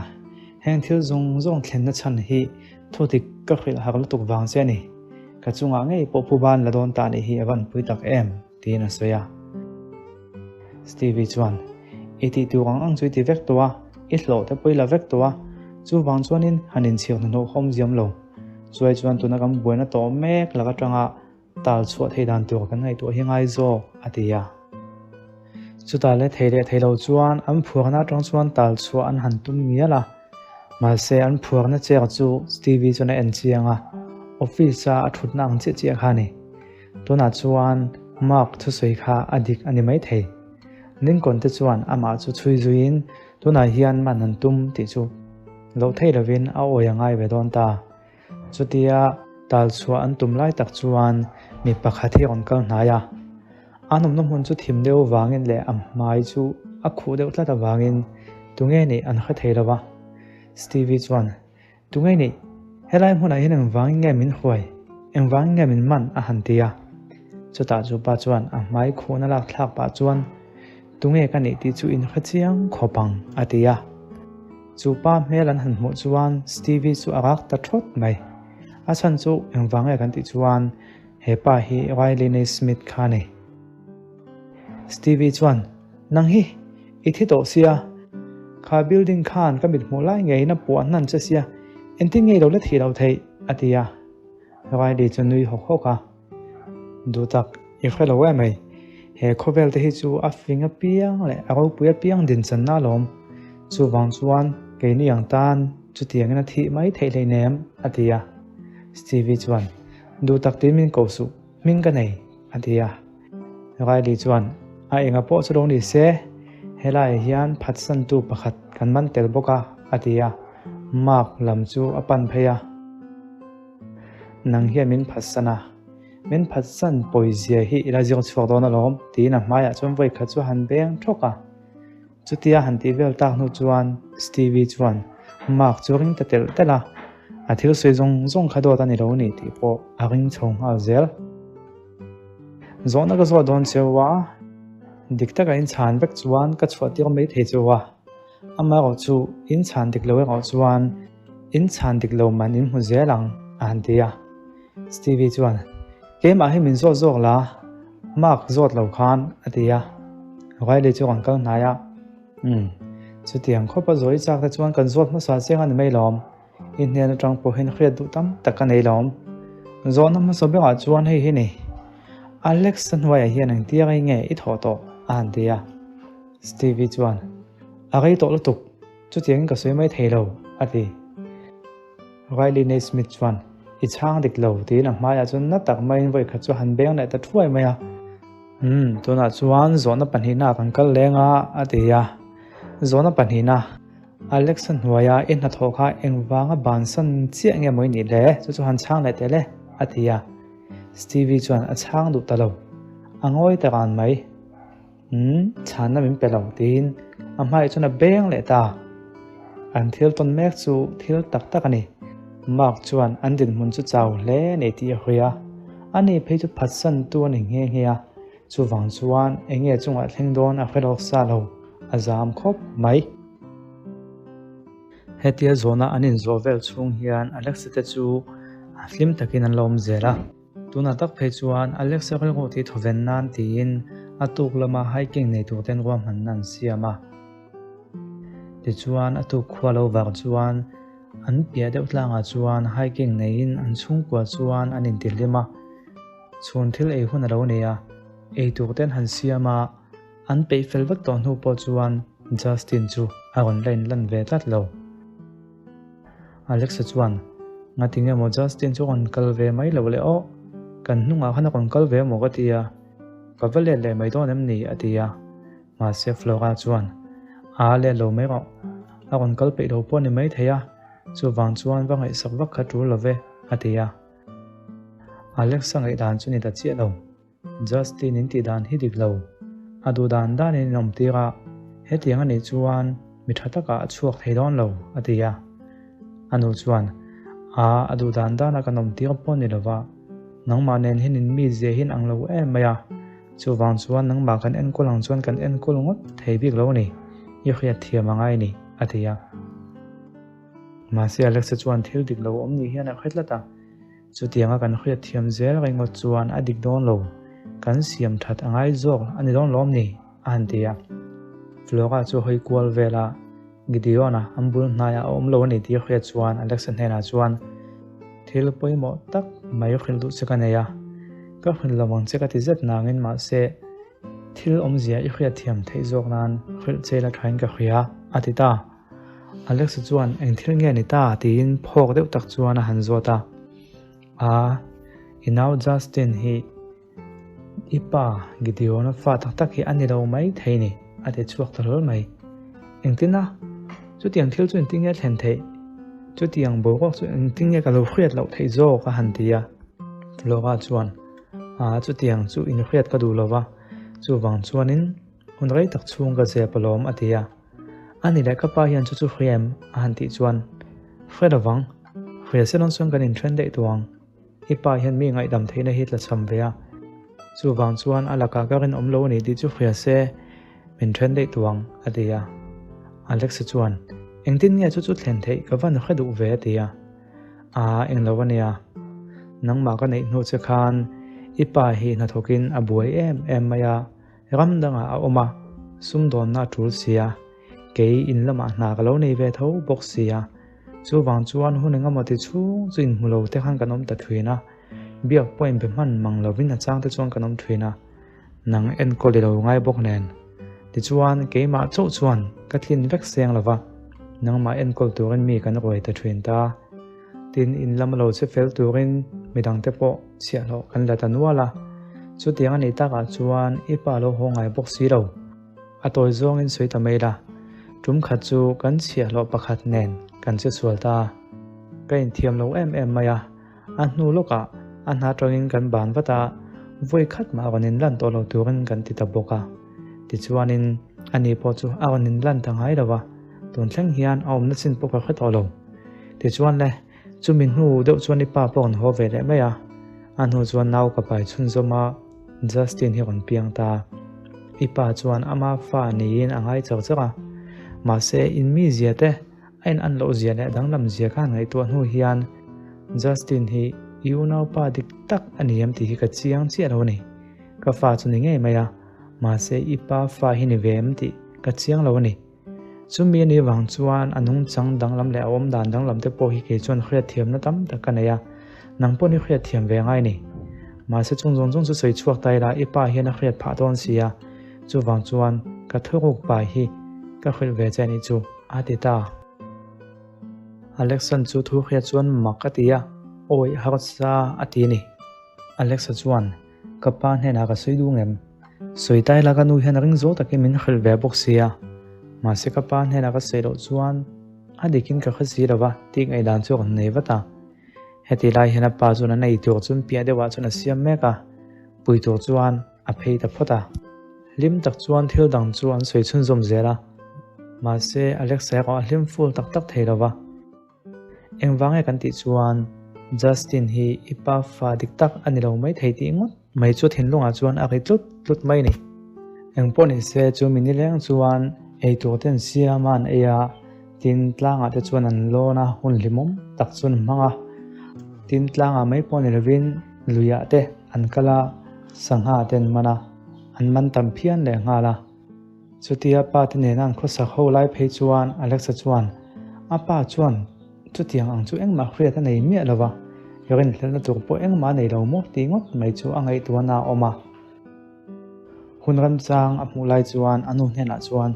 heng thil zawng zawng thlenna chhan hi thu dik ka hrilh harh lutuk vang che a ni. Ka chungah ngei pawh pu ban la dawn ta nih hi a van pui tak em, tiin a sawi a. Stevie chuan, I tih tur ang ang chu i ti vek tawh a, i hlawh te pawh i la vek tawh a, chuvang chuanin han inchhir hnahnawhawm ziam lo. Chuai chuan tuna kan buaina tawh mek lak atanga tal chhuah thei dan tur kan ngaihtuah hi ngai zawk, a ti a. Chutah leh thei leh thei lo chuan an phuarna atang chuan tal chhuah an han tum ngial a. Mahse an phuarna chair chu Stevie chuan a en chiang a, office-a a thutna ang chiah chiah kha a ni. Tunah chuan Mark thusawi kha a dik a ni maithei. Lincoln te chuan amah chu chhui zuiin tunah hian man an tum tih chu loh theih lovin a awi a ngai ve dawn ta. Chutia tal chhuah an tum lai tak chuan mi pakhat hi a rawn kal hnai a. An awmna hmun chu thim deuh avangin leh a hmai chu a khuh deuh tlat avangin tunge nih an hre thei lo va. Stevie chuan, Tunge nih? Helai hmunah hian engvangin nge min huai? Engvangin nge min man? a han ti a. Chutah chu pa chuan a hmai khuhna lak thlak pah chuan, Tunge ka nih tih chu in hre chiang khawp ang, a ti a. Chu pa hmel an han hmuh chuan Stevie chu a rak ta thawt mai. A chhan chu engvang nge kan tih chuan he pa hi Riley Naismith kha a ni. Stevie chuan, Nang hi, i thi tawh sia. Kha building khan ka mit hmuh lai ngeiin a puah hnan che sia, engtin nge i lo la thih loh theih? a ti a. Riley chu nui hawk hawk a. Duh tak, i hre lo em ei. He khawvel te hi chu a fing apiang leh a ropui apiang dinchanna alawm. Chuvang chuan keini ang tan chutiangin a thih mai theih hleinem, a ti a. Stevie chuan, Duh tak tiin min ko suh, hming ka nei, a ti a. Riley chuan, A enga pawh chu lo ni se, helaiah hian phatsantu pakhat kan man tel bawk a, a ti a. Mark lam chu a pan phei a. Nang hian min phatsan a, min phatsan pawizia hi i la ziak chhuak dawn alawm, tiin a hmaiah chuan vawi khat chu a han beng thawk a. Chutia han tih vel tak hnu chuan Stevie chuan Mark chu a ring ta telh telh a, a thil sawi zawng zawng kha dawt a ni lo ni tih pawh a ring chho nghal zel. Zawhna ka zawh dawn cheu a, dik taka inchhan vek chuan ka chhuah tir mai thei cheu a. Amaherawh chu in chhan dik lo erawh chuan in chhan dik lo man in hmu zel ang, a han ti a. Stevie chuan, Keimah hi min zawt zawk la, Mark zawt lo khan, a ti a. Riley chu rawn kal hnai a, Umm, chutiang khawpa zawi chak te chuan kan zawt hmasa chiang a ni mai lawm. I hnen atang pawhin hriat duh tam tak ka nei lawm. Zawhna hmasa berah chuan hei hi ni, Alex-a hnuaiah hian engtia rei nge i thawh tawh? a han ti a. Stevie chuan, A rei tawh lutuk, chutiangin ka sawi mai thei lo, a ti. Riley Naismith chuan, I chhang dik lo, tiin a hmaiah chuan na tak maiin vawi khat chu a han beng leh ta thuai mai a. Umm, tunah chuan zawhna pahnihna kan kal leng a, a ti a. Zawhna pahnihna, Alex-a hnuaia i hnathawh kha engvanga bansan chiah nge maw i nih le? Chu chu han chhang leh teh le, a ti a. Stevie chuan a chhang duh ta lo. A ngawi ta ran mai. Umm, chhanna min pe lo tiin a hmaiah chuan a beng leh ta. An thil tawn mek chu thil tak tak a ni. Mark chuan an dinhmun chu chau hle nei tih a hawi a. Ani phei chu phatsantu a ni nghe nghe a. Chuvang chuan eng nge chungah thleng dawn a hre lawk sa lo, a zam khawp mai. Hetia zawhna an inzawh vel chhung hian Alexa te chu hlim takin an lo awm zel a. Tunah tak phei chuan Alexa rilru tih thawven nan tiin a tuk lama hiking nei tur ten ruahmanna an siam a. Tichuan a tuk khua lo vang chuan an piah deuh tlangah chuan hiking neiin an chhungkua chuan an intihlim a. Chhun thil ei hun a lo nei a, ei tur ten han siam a, an peih fel vek tawh hnu pawh chuan Justin chu a rawn la inlan ve tlat lo. Alexa chuan, Ngati nge maw Justin chu rawn kal ve mai lo le aw, kan hnungah khan a rawn kal ve maw ka ti a, ka va let leh mai dawn em ni? a ti a. Mahse Flora chuan, Aa let lo mai rawh, a rawn kal peih lo pawh a ni maithei a, chuvang chuan va ngaihsak vak kha tul lo ve, a ti a. Alexa ngaihdan chu ni ta chiah lo. Justin in tih dan hi dik lo. A duh dan danin in awm tir a, hetiang a nih chuan mi tha takah a chhuak thei dawn lo, a ti a. A nu chuan, A, a duh dan dana kan awm tir pawh ni lova, nangmah nen hian in mi zia hian ang lo em mai a, chuvang chuan nangmah kan enkawl ang chuan kan enkawl ngawt thei bik lo a ni, i hriat thiam a ngai a ni, a ti a. Mahse Alexa chuan thil dik lo awm ni hian a hre tlat a. Chutianga kan hriat thiam zel ringawt chuan a dik dawn lo, kan siam that a ngai zawk a ni dawn lawm ni? a han ti a. Flora chu hawi kual vel a, Gideon-a an bul hnaiah a awm lo a ni tih hriat chuan Alexa hnenah chuan, Thil pawimawh tak mai hrilh duh che ka nei a, ka hrilh lo ang che ka ti zet nangin mahse thil awmzia i hriat thiam theih zawk nan hrilh che la thain ka hria, a ti ta. Alexa chuan eng thil nge ni ta tiin phawk deuh tak chuan a han zawt a. A, i nau Justin hi i pa Gideon-a fa tak tak hi a ni lo mai thei ni, a ti chhuak ta hlawl mai. Engtin a? Chutiang thil chu engtin nge thlen theih? Chutiang boruak chu engtin nge ka lo hriat loh theih zawk? a han ti a. Flora chuan, A, chutiang chu inhriat ka duh lo va, chuvang chuanin hun rei tak chhung ka zep alawm, a ti a. A ni leh ka pa hian chu chu hria em? a han tih chuan, Hre lovang, hria se lawn chuan kan inthen daih tawh ang. I pa hian mi ngaihdam theihna hi tla cham ve a, chuvang chuan a lakah ka rinawm lo a ni tih chu hria se min then daih tawh ang, a ti a. Alexa chuan, Engtin nge chu chu thlen theih ka van hre duh ve? a ti a. Aa, englo a nia. Nangmah ka neih hnu che khan i pa hi hnathawkin a buai em em mai a, Ram dangah a awm a, sumdawnna a tul si a, kei in lamah hna ka lo nei ve tho bawk si a. Chuvang chuan hun engemaw ti chhung chu inhmu lo te khan kan awm ta thin a, biak pawh inbe hman mang lovin a chang te chuan kan awm thin a, nang enkawl i lo ngai bawk nen. Tichuan keimah chauh chuan ka tlin vek seng lo va, nangmah enkawl turin mi kan ruai ta thin ta. Tin, in lam a lo che fel turin midangte pawh chhiahhlawh kan la ta nual a. Chutiang a nih takah chuan i pa lo haw ngai bawk si lo. A tawi zawngin sawi ta mai la, tum khat chu kan chhiahhlawh pakhat nen kan che sual ta. Ka inthiam lo em em mai a, a hnu lawkah a hna tangin kan ban vat a, vawi khat mah a rawn inlan tawh lo turin kan ti ta bawk a. Tichuanin ani pawh chu a rawn inlan ta ngai lo a, tun thleng hian a awmna chin pawh ka hre tawh lo. Tichuan le, chumi hnu deuh chuan i pa pawh rawn haw ve leh mai a, a hnu chuan nau ka pai chhunzawm a, Justin hi rawn piang ta. I pa chuan ama fa niin a ngai char char a, mahse in mizia te a in an loh zia leh danglam zia kha ngaihtuah hnu hian Justin hi i unaupa dik tak a ni em tih hi ka chiang chiah lo a ni. Ka fa chu ni ngei mai a, mahse i pa fa hi ni ve em tih ka chiang lo a ni. Chumi a nih vang chuan a nungchang danglam leh a awmdan danglam te pawh hi kei chuan hriatthiamna tam tak ka nei a, nang pawh ni hriatthiam ve ngai ni. Mahse chung zawng zawng chu sawi chhuak ta ila i pa hian a hriat phah dawn si a, chuvang chuan ka thuruk pai hi ka hrilh ve che anih chu, a ti ta. Alexan chu thu hriat chuan mak a ti a, Awi harsa a ti a ni. Alexa chuan, Ka pa hnenah ka sawi duh ngem? Sawi tai la ka nu hian a ring zawk takin min hrilh ve bawk sia. Mahse ka pa hnenah ka sawi loh chuan a dikin ka hre si lova tih ngaihdan chu a rawn nei vat a. Heti lai hian a pa chuan a nei tur chuan piah deuhah chuan a siam mek a, pui tur chuan a phei ta phawt a. Hlim tak chuan thil dang chu an sawi chhunzawm zel a. Mahse Alexa erawh a hlim ful tak tak thei lova. Engvang nge kan tih chuan Justin hi i pa fa dik tak a ni lo mai thei tih ngawt mai chu thinlungah chuan a ri tlut tlut mai a ni. Engpawh ni se chu mi nileng chuan eitur te an siam a an ei a, tin tlangah te chuan an lawn a, hun hlimawm tak chu an hmang a. Tin tlangah mai pawh ni lovin luiah te an kal a, sangha te an man a, an man tam phian leh nghal a. Chutia pa te nena an khawsak ho lai phei chuan Alexa chuan a pa chuan chutiang ang chu engmah hriat a nei miah lova, rinhlelhna tur pawh engmah a nei lo maw tih ngawt mai chu a ngaihtuahna a awm a. Hun remchang a hmuh lai chuan a nu hnenah chuan,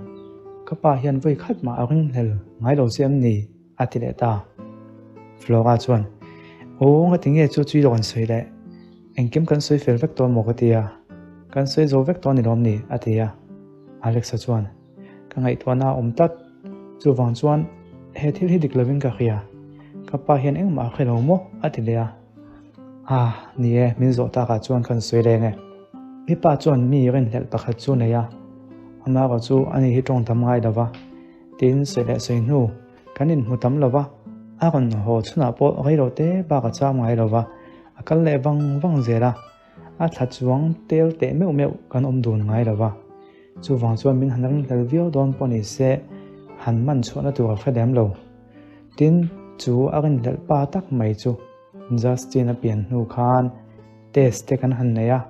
Ka pa hian vawi khat mah a ringhlel ngai lo che em ni? a ti leh ta. Flora chuan, Aw, ngati nge chu chui lawk an sawi leh? Engkim kan sawi fel vek tawh maw ka ti a, kan sawi zo vek tawh a ni lawm ni? a ti a. Alexa chuan, Ka ngaihtuahna a awm tlat, chuvang chuan he thil hi dik lovin ka hria, ka pa hian engmah a hre lo maw? a ti leh a. Ah, ni e, min zawh takah chuan kan sawi reng e. I pa chuan mi rinhlelh pakhat chu nei a, amaherawh chu ani hi tawng tam ngai lo va, tiin sawi leh sawi hnu kan inhmu tam lo va, a rawn haw chhunah pawh reilo te bak a cham ngai lo va, a kal leh vang vang zel a, a thla chuang tel teh meuh meuh kan awm dun ngai lo va. Chuvang chuan min han ringhlel viau dawn pawh ni se, han man chhuahna tur a hre lem lo. Tin, chu a rinhlelh pa tak mai chu Justin a pian hnu khan test te kan han nei a,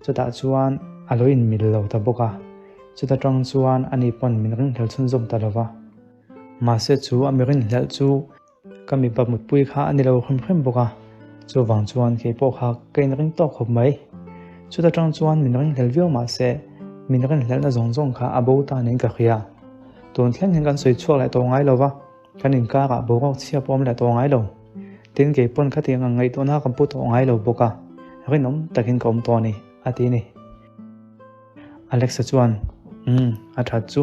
chutah chuan a lo inmil lo ta bawk a, chuta tang chuan ani pawn min ringhlel chhunzawm ta lo va. Mahse chu a mi rinhlelh chu Ka mipa mutpui kha a ni lo hrim hrim bawk a, chuvang chuan kei pawh kha ka inring tawk khawp mai. Chuta tang chuan min ringhlel viau mah se, min rinhlelhna zawng zawng kha a bo ta niin ka hria. Tun thleng hian kan sawi chhuak leh tawh ngai lo va, kan inkarah boruak chhia pawh awm leh tawh ngai lo. Tin, kei pawn khatiang ang ngaihtuahna ka pu tawh ngai lo bawk a, rinawm takin ka awm tawh a ni, a ti a ni. Alexa chuan, Umm, a that chu.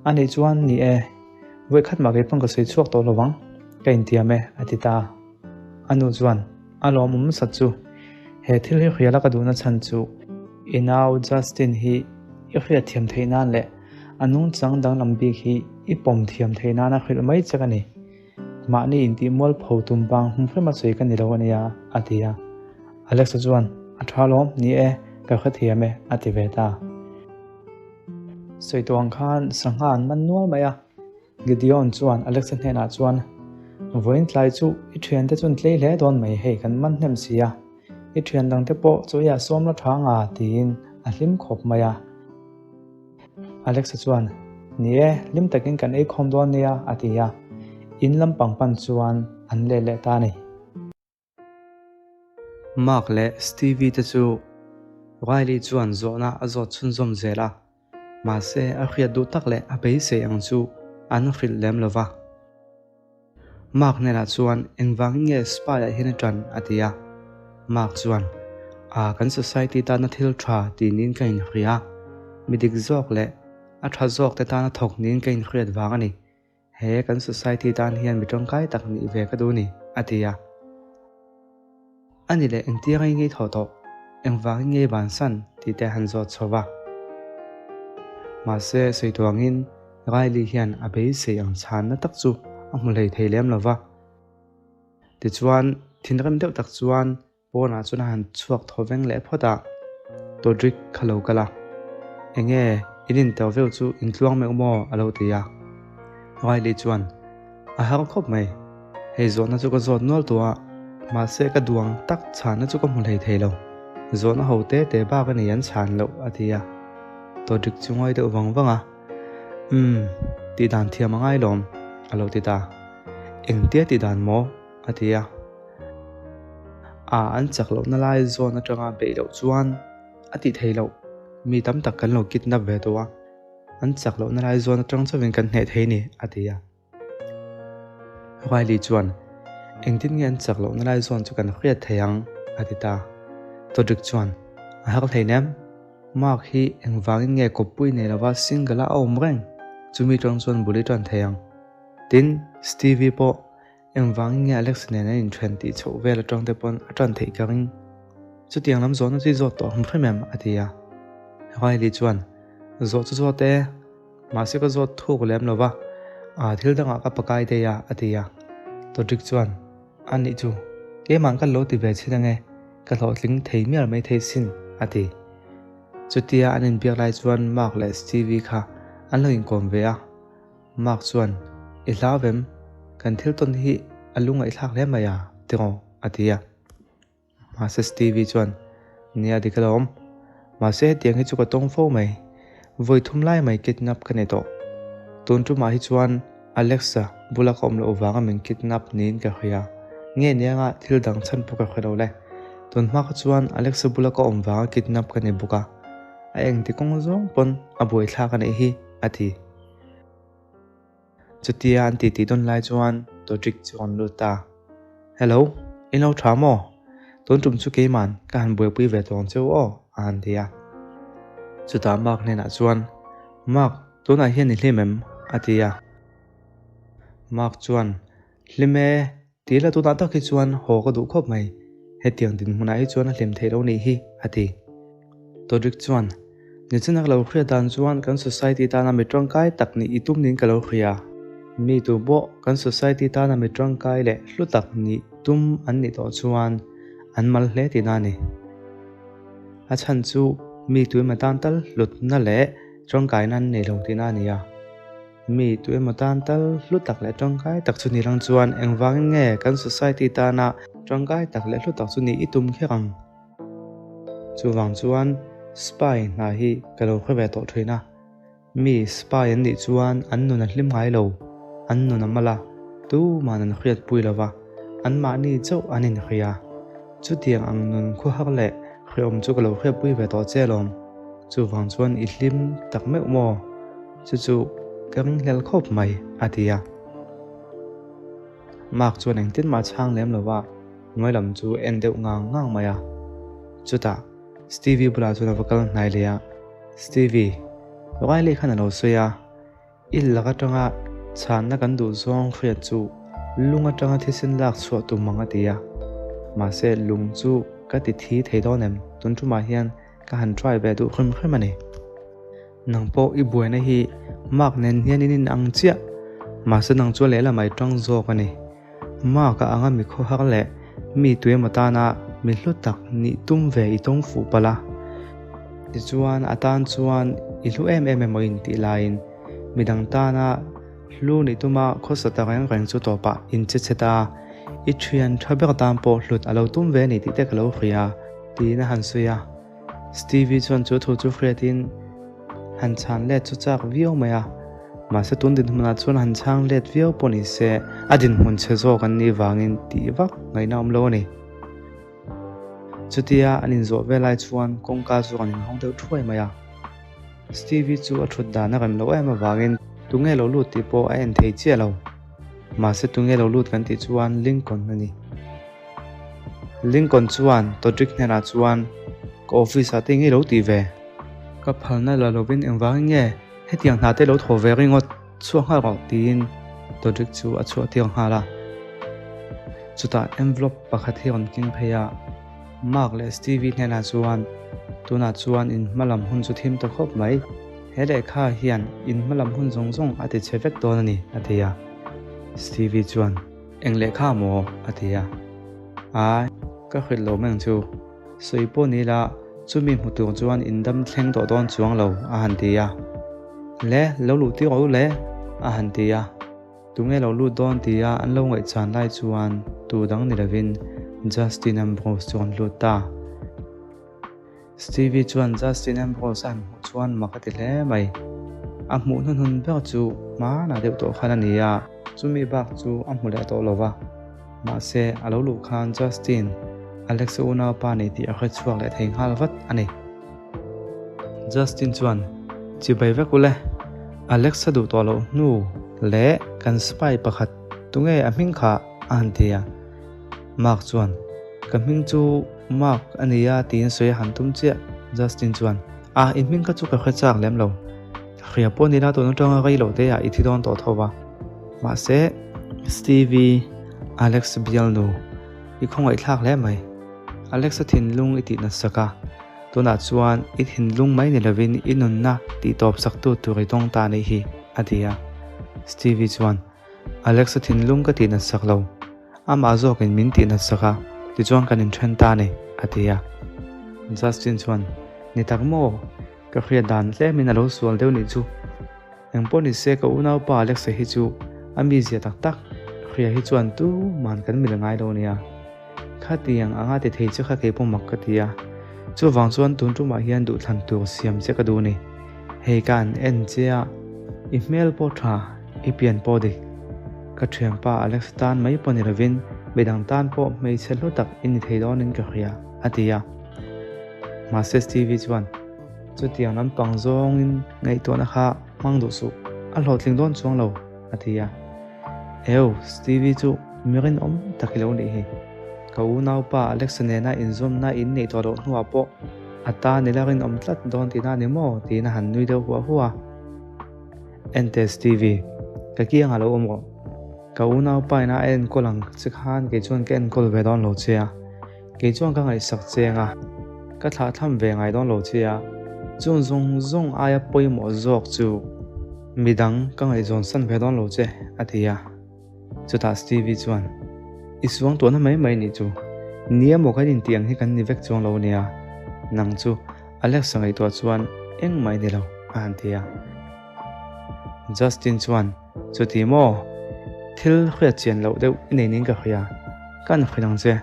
A nih chuan, Ni e, vawikhat mah kei pawn ka sawi chhuak tawh lo vang, ka intiam e, a ti ta. A nu chuan, A lawmawm sat chu, he thil hi hriala ka duhna chhan chu i nau Justin hi i hriat thiam theih nan leh a nungchang danglam bik hi i pawm thiam theih nana hrilh mai che ka ni. Mahni intih mualpho tum vang hum hrema sawi ka ni lo a nia, a ti a. Alexa chuan, A tha lawm, ni e, ka hrethiam e, a ti ve ta. Sawi tawh ang khan sangha an man nual mai a. Gideon chuan Alexa hnenah chuan, Vawiin tlai chu i thiante chu an tlei hle dawn mai hei kan man hnem si a, i thian dangte pawh chaw i ah sawm la tha nga tiin a hlim khawp mai a. Alexa chuan, Ni e, hlim takin kan ei khawm dawn nia a ti a, in lampang pan chuan an let leh ta a ni. Mark leh Stevie te chu Riley chuan zawhna a zawt chhunzawm zel a, mahse a hriat duh tak leh a beisei ang chu an hrilh lem lo va. Mark hnenah chuan engvangin nge spy ah hian a ṭan a ti a, Mark chuan Ah kan society tana thil ṭha tih niin ka inhria a, mi dik zawk leh a ṭha zawk te tana thawk niin ka inhriat vang a ni. He kan society tan hian mi tawngkai tak nih ve ka duh ni, a ti a. A ni leh engtiang ei ngei thawh tawh, engvangin ngei bansan tih te han zawt chho va. Mahse, sawi tuangin Riley hian a beisei ang chhanna tak chu a hmu hlei thei lem lo va. Tichuan, thinrim deuh tak chuan Pawnah chuan a han chhuak thaw veng leh phawt a, Todrick kha lo kal a, Enge in intel veu chu in tluang meuh maw? a lo ti a. Riley chuan, A har khawp mai, hei zawhna chu ka zawt nual tawh a, mahse ka duang tak chhanna chu ka hmu hlei thei lo, zawhna ho te te bak a ni an chhan loh a ti a. Todrick chu ngawi deuh vang vang a, Umm, tihdan thiam a ngai lawm a lo ti ta. Engtia tihdan maw? a ti a. A an chak lohna lai zawn atanga beih loh chuan a tih theih loh. Mi tam tak kan lo kidnap ve tawh a, an chak lohna lai zawn atang chauhin kan hneh thei ni, a ti a. Riley chuan, Engtin nge an chak lohna lai zawn chu kan hriat thei ang? a ti ta. Todrick chuan, A har hleinem, Mark hi engvangin nge kawppui nei lova single-a a awm reng? Chumi tang chuan bul i tan thei ang. Tin, Stevie pawh Engvangin nge Alex nen an inthen tih chhoh vel atang te pawn a tan theih ka ring. Chutiang lam zawhna chu i zawt tawh hrim hrim em? a ti a. Riley chuan, Zawh chu zawt e, mahse ka zawt thuk lem lo va, aa thil dangah ka pakai daih a, a ti a. Todrick chuan, A nih chu, keimah ka lo ti ve chhin ange, ka hlawhtling thei mial mai thei sin, a ti. Chutia an inbiak lai chuan Mark leh Stevie kha an lo inkawm ve a. Mark chuan, I hlau em? Kan thil tawn hi a lungaihthlak hle mai a, tiraw? a ti a. Mahse Stevie chuan, Nia dik alawm. Mahse hetiang hi chu ka tawng fo mai. Vawi thum lai mai kidnap ka nei tawh. Tun tumah hi chuan Alexa bula ka awm loh vanga min kidnap niin ka hria. Nge nianga thil dang chhan pawh ka hre lo le. Tun hma kha chuan Alexa bula ka awm vanga kidnap ka ni bawk a. A engti kawng zawng pawn a buaithlak a nih hi, a ti. Chutia an titi dawn lai chuan Todrick chu a rawn lut ta. Hello, in lo tha maw? Tun tum chu keiman ka han buaipui ve tawng cheu aw, a han ti a. Chutah Mark hnenah chuan, Mark, tunah hian i hlim em? a ti a. Mark chuan, Hlim e, Tila tunah tak hi chuan haw ka duh khawp mai. Hetiang dinhmunah hi chuan a hlim theih lo nih hi, a ti. Todrick chuan, Nichina ka lo hriat dan chuan kan society tana mi tangkai tak nih i tum niin ka lo hria. Mi tu pawh kan society tana mi tangkai leh hlu tak nih tum an nih tawh chuan an mal hle tihna a ni. A chhan chu mi tuemaw tan tal hlutna leh tangkaina an nei lo tihna a ni a. Mi tuemaw tan tal hlu tak leh tangkai tak chu ni lang chuan engvangin nge kan society tana tangkai tak leh hlu tak chu nih i tum kher ang? Chuvang chuan spy hna hi ka lo hre ve tawh thin a. Mi spy an nih chuan an nun a hlim ngai lo, an nun a mal a, tuman an hriatpui lo va, anmahni chauh an inhria. Chutiang ang nun khuahar leh hrehawm chu ka lo hriatpui ve tawh che alawm. Chuvang chuan i hlim tak meuh maw? Chu chu ka ringhlel khawp mai, a ti a. Mark chuan engtin mah a chhang lem lo va, hnuai lam chu en deuh ngang ngang mai a. Chutah Stevie bulah chuan a va kal hnai leh a, Stevie, Riley khan a lo sawi a, I lak atanga chhanna kan duh zawng hriat chu lung atanga thisen lak chhuah tum ang a ti a. Mahse lung chu ka ti thi thei dawn em? Tun tumah hian ka han try ve duh hrim hrim a ni. Nang pawh i buaina hi Mark nen hian in inang chiah, mahse nang chu lehlam ai tang zawk a ni. Mark a anga mi khawhar leh mi tuemaw tana mi hlu tak nih tum ve i tawng fuh palh a. Tichuan a tan chuan i hlu em em emaw intih laiin midang tana Hlu nih tuma khawsa ta reng reng chu tawpah in che chhe ta, i thian tha ber tan pawh hlut a lo tum ve ni tih te ka lo hria, tiin a han sawi a. Stevie chuan chu thu chu hriatin han chhan let chu chak viau mai a, mahse tun dinhmunah chuan han chhang let viau pawh ni se a dinhmun chhe zawk an nih vangin tih vak ngaihna awm lo a ni. Chutia an inzawh ve lai chuan kawngka chu an inhawng deuh thuai mai a. Stevie chu a thut dan a rem loh em avangin tunge lo lut tih pawh a en thei chiah lo. Mahse tunge lo lut kan tih chuan Lincoln a ni. Lincoln chuan Todrick hnenah chuan ka office ah te ngei lo tih ve. Ka phalna la lovin engvangin nge hetiang hna te lo thaw ve ringawt chhuak nghal rawh tiin Todrick chu a chhuah tir nghal a. Chutah envelope pakhat hi a rawn keng phei a. Mark leh Stevie hnenah chuan, Tunah chuan in hmalam hun chu thim ta khawp mai. He lehkha hian in hmalam hun zawng zawng a ti chhe vek dawn a ni, a ti a. Stevie chuan, Eng lehkha maw? a ti a. Ai, ka hrilh lo meng chu. Sawi pawh ni la, chumi hmu tur chuan in dam thleng tawh dawn chuang lo, a han ti a. Le, lo luh tir rawh u le, a han ti a. Tunge lo lut dawn tia an lo ngaihchan lai chuan tu dang ni lovin Justin Ambrose chu an lut ta. Stevie chuan Justin Ambrose a han hmuh chuan mak a ti hle mai. A hmuh hnuhnun ber chu hmanah deuh tawh khan a ni a, chumi bak chu a hmu leh tawh lo va. Mahse, a lo luh khan Justin, Alex-a unaupa nei tih a hre chhuak leh thei nghal vat a ni. Justin chuan, Chibai vek ule, Alex a duh tawh loh hnu leh kan spy pakhat tunge a hming kha a han ti a. Mark chuan, Ka hming chu Mark a nia tiin sawi a han tum chiah. Justin chuan, A, i hming kha chu ka hre chak lem lo. Hria pawh nila tun atanga rei loh te ah i thi dawn tawh tho va. Mahse, Stevie, Alex bialnu, i khawngaihthlak hle mai. Alex a thinlung i tih natsak a. Tunah chuan i thinlung mai ni lovin i nunna tih tawp saktu tur i tawng ta anih hi, a ti a. Stevie chuan, Alex-a thinlung ka tih natsak lo. Amah zawkin min tih natsak a, tichuan kan inthen ta a ni, a ti a. Justin chuan, Ni tak maw? Ka hriat dan tlemin a lo sual deuh nih chu. Engpawh ni se ka unaupa Alexa hi chu a mizia tak tak hria hi chuan tuman kan mil ngai lo nia. Khatiang anga ti thei che kha kei pawh mak ka ti a. Chuvang chuan tun tumah hian duhthlan tur siam che ka duh ni. Hei ka an en che a, i hmel pawh tha, i pian pawh dik. Ka thianpa Alexa tan mai pawh ni lovin midang tan pawh hmeichhe hlu tak i ni thei dawnin ka hria, a ti a. Mahse Stevie chuan. Chutiang lampang zawngin ngaihtuahna kha hmang duh suh, a hlawhtling dawn chuang lo, a ti a. Eu, Stevie chu mi rinawm tak i lo nih hi. Ka unaupa Alexa nena inzawmna in neih tawh loh hnuah pawh a tan i la rinawm tlat dawn tihna a ni maw? tiin a han nui deuh huah huah a. Enteh Stevie, ka kiangah lo awm rawh. Ka unaupa ina a enkawl ang che khan kei chuan ka enkawl ve dawn lo che a. Kei chuan ka ngaihsak cheng a, ka thlahthlam ve ngai dawn lo che a, chung zawng zawng aia pawimawh zawk chu midang ka ngaihzawn san ve dawn lo che, a ti a. Chutah Stevie chuan, I suang tuahna mai mai nih chu, nia maw kan intih ang hi kan ni vek chuang lo nia, nang chu Alex-a ngaihtuah chuan engmah i ni lo, a han ti a. Justin chuan, Chuti maw? Thil hriat chian loh deuh i nei niin ka hria, ka han hrilh ang che.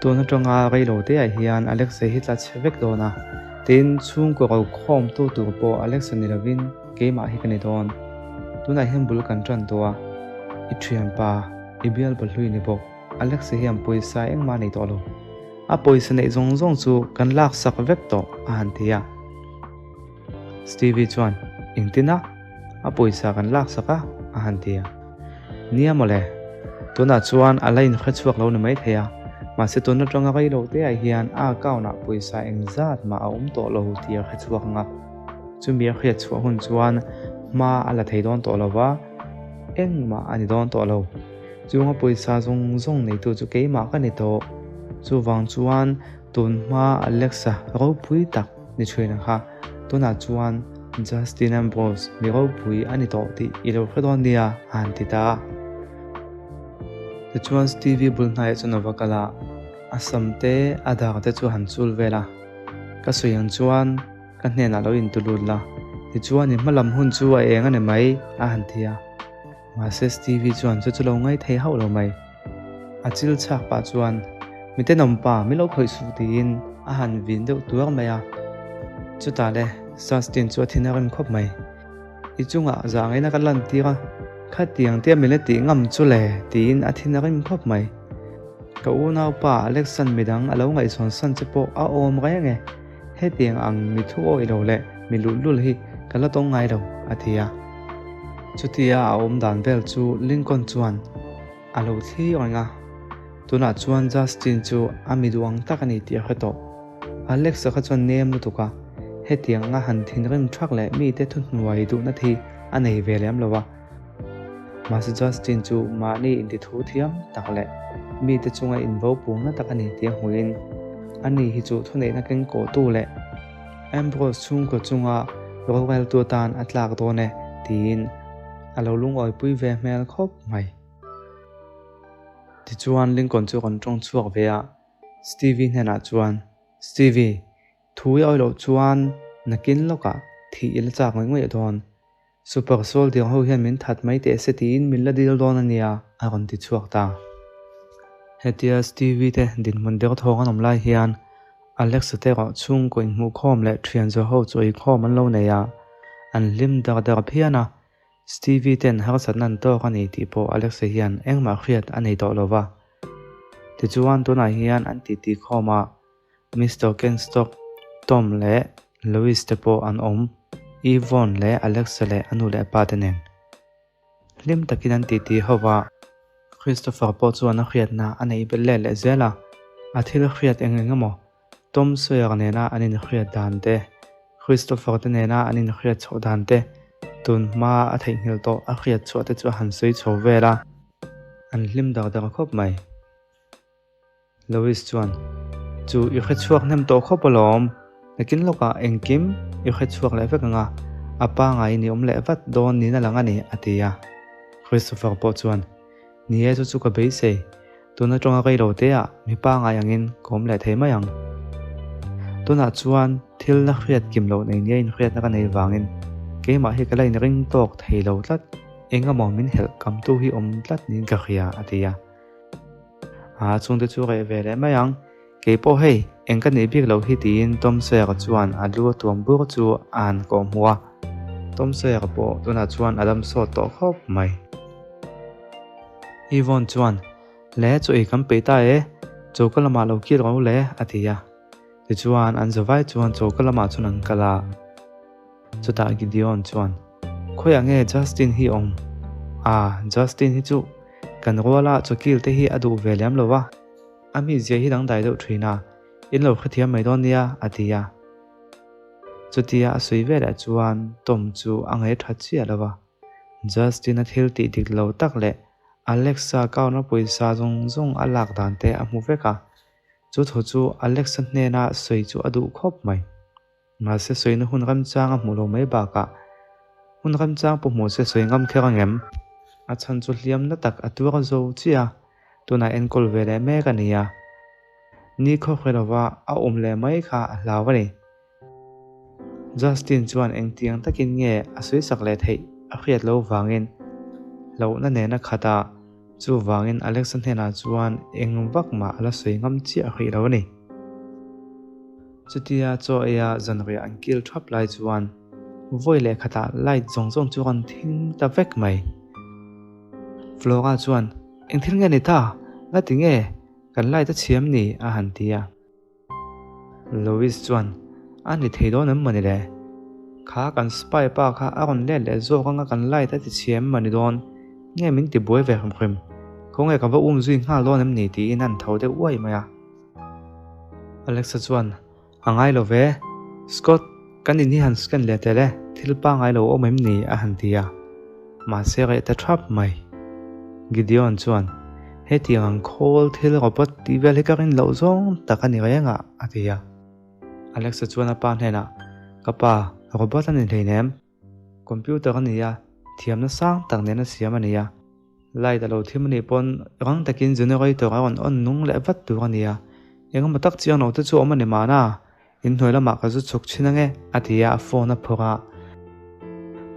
Tun atanga rei lo te ah hian Alexa hi tla chhe vek dawn a, tin chhungkaw ro khawmtu tur pawh Alexa ni lovin keimah hi ka ni dawn. Tunah hian bul kan tan tawh a, i thianpa, i bialpa hlui ni bawk, Alexa hian pawisa engmah a nei tawh lo. A pawisa neih zawng zawng chu kan laksak vek tawh a han ti a. Stevie chuan, Engtin a? A pawisa kan laksak a? a han ti a. Nia mawle, tunah chuan a la inhre chhuak lo ni maithei a, mahse tun atanga rei lo te ah hian a account ah pawisa engzat mah a awm tawh lo tih a hre chhuak ang a. Chumi a hriat chhuah hun chuan hma a la thei dawn tawh lo va, engmah a ni dawn tawh lo. Chunga pawisa zawng zawng neitu chu keimah ka ni tawh. Chuvang chuan tun hma Alexa ropui tak ni thin ang kha, tunah chuan Justin Ambrose mi ropui a ni tawh tih i lo hre dawn nia a han ti ta a. Tichuan Stevie bul hnaiah chuan a va kal a, a sam te a dar te chu a han chul vel a, Ka sawi ang chuan ka hnenah lo intulut la, tichuan i hmalam hun chu a eng a ni mai a han ti a. Mahse Stevie chuan chu chu lo ngai thei hauh lo mai. A chil chhak pah chuan, Mi tenawm pa, mi lo khawih suh tiin a han vin deuh tuar mai a. Chutah le, Justin chu a thin a rim khawp mai. I chungah zah ngaihna ka lan tir a, khatiang tia min la tih ngam chu le tiin a thin a rim khawp mai. Ka unaupa Alexan midang a lo ngaihzawn san che pawh a awm reng e. Hetiang ang mi thu awih lo leh mi luhlul hi ka la tawng ngai lo, a ti a. Chutia a awm dan vel chu Lincoln chuan a lo thlir reng a. Tunah chuan Justin chu a mi duh ang tak a ni tih a hre tawh. Alex-a kha chuan nem lutuk a, hetiang anga han thinrim thak leh mite thuhnuai duhna thi a nei ve lem lo a. Mahse Justin chu mahni intithu thiam tak leh mite chunga invo pungna tak a ni tih a hmuhin ani hi chu thuneihna keng kawhtu leh Ambrose chhungkaw chunga roreltu atan a tlak dawn e tiin a lo lungawipui ve hmel khawp mai. Tichuan Lincoln chu rawn tawng chhuak ve a, Stevie hnenah chuan, Stevie, thu i awih loh chuan nakin lawkah thih i la chak ngawih ngawih dawn. Super Soldier ho hian min that mai teh se tiin min la dil dawn a nia, a rawn ti chhuak ta. Hetia Stevie te dinhmun deuh thawng an awm lai hian Alex-a te erawh chhungkaw inhmuhkhawm leh thian zawh ho chu eikhawm an lo nei a, an hlim dar dar phian a. Stevie ten harsatna an tawk a ni tih pawh Alex-a hian engmah hriat a nei tawh lo va. Tichuan tunah hian an titi khawm a. Mister Kenstock, Tom leh Louis te pawh an awm, Yvonne leh Alexa leh a nu leh a pa te nen. Hlim takin an titi ho va, Christopher pawh chuan a hriatna a neih belh leh leh zel a, a thil hriat eng eng emaw Tom Sawyer nena an inhriat dan te, Christopher te nena an inhriat chhoh dan te, tun hma a theihnghilh tawh a hriat chhuah te chu a han sawi chho vel a, an hlim dar dar khawp mai. Louis chuan, Chu i hre chhuak hnem tawh khawp alawm, nakin lawkah engkim i hre chhuak leh vek ang a, a pangai ni awm leh vat dawn niin a lang a ni, a ti a. Christopher pawh chuan, Ni e, chu chu ka beisei, tun atanga rei lo te ah mi pangai angin ka awm leh thei mai ang. Tunah chuan thil la hriat kim loh nei nia inhriatna ka nei vangin keimah hi ka la inring tawk thei lo tlat, engemaw min helh kamtu hi awm tlat niin ka hria, a ti a. A chhungte chu reh ve leh mai ang. Kei pawh hei, eng ka nih bik loh hi tiin Tom Sawyer chuan a lu a tuam bur chu a han kawh hmuh a. Tom Sawyer pawh tunah chuan a dam sawt tawh khawp mai. Yvonne chuan, Le chaw ei kan peih ta e, choka lamah lo kir ro le, a ti a. Tichuan an zavai chuan choka lamah chuan an kal a. Chutah Gideon chuan, Khawiah nge Justin hi awm? Ah, Justin hi chu kan ruala chawkil te hi a duh ve lem lo va, a mizia hi dangdai deuh thin a, in lo hrethiam mai dawn nia, a ti a. Chutia a sawi velah chuan Tom chu a ngaih tha chiah lo va, Justin-a thil tih dik lo tak leh Alexa kauna pawisa zawng zawng a lak dan te a hmu vek a. Chu thu chu Alex-a hnena sawi chu a duh khawp mai. Mahse sawina hun remchang a hmuh lo mai bakah hun remchang pawh hmuh se sawi ngam kher ang em? A chhan chu hliam na tak a tuar zo chiah a, tunah enkawl ve leh mek a ni a. Ni khawhre lova a awm leh mai kha a hlau a ni. Justin chuan engtiang takin nge a sawisak leh theih a hriat loh vangin hlauhna nena khat a, chuvangin Alexa hnenah chuan eng vak mah a la sawi ngam chiah hrih lo a ni. Chutia chaw eia zanriah an kil thap lai chuan vawi leh khatah light zawng zawng chu rawn thing ta vek mai. Flora chuan, Eng thil nge ni ta? Ngati nge kan light a chhiam ni? a han ti a. Louis chuan, A ni thei dawn em mawni le? Kha kan spy pa kha a rawn let leh zawk anga kan light a ti chhia em mawni dawn? Nge min ti buai ve hrim hrim? Khawnge ka va um zui nghal dawn em ni? tiin an tho deuh uai mai a. Alexa chuan, A ngai lo ve. Scott, kan in hi han scan leh tel e, thil pangngai lo awm em ni? a han ti a. Mahse reh ta thap mai. Gideon chuan, Hetiang ang khawl thil robot tih vel hi ka rin loh zawng tak a ni reng a, a ti a. Alexa chuan a pa hnenah, Ka pa, robot a ni hleinem. Computer a ni a, thiamna sang tak nena siam a ni a. Light a lo thim a nih pawn rang takin generator a rawn on nung leh vat tur a ni a. Engemaw tak chiang lo te chu awm a ni mahna, inhnuai lamah ka zu chhuk thin ange a ti a, a phone a phawrh a.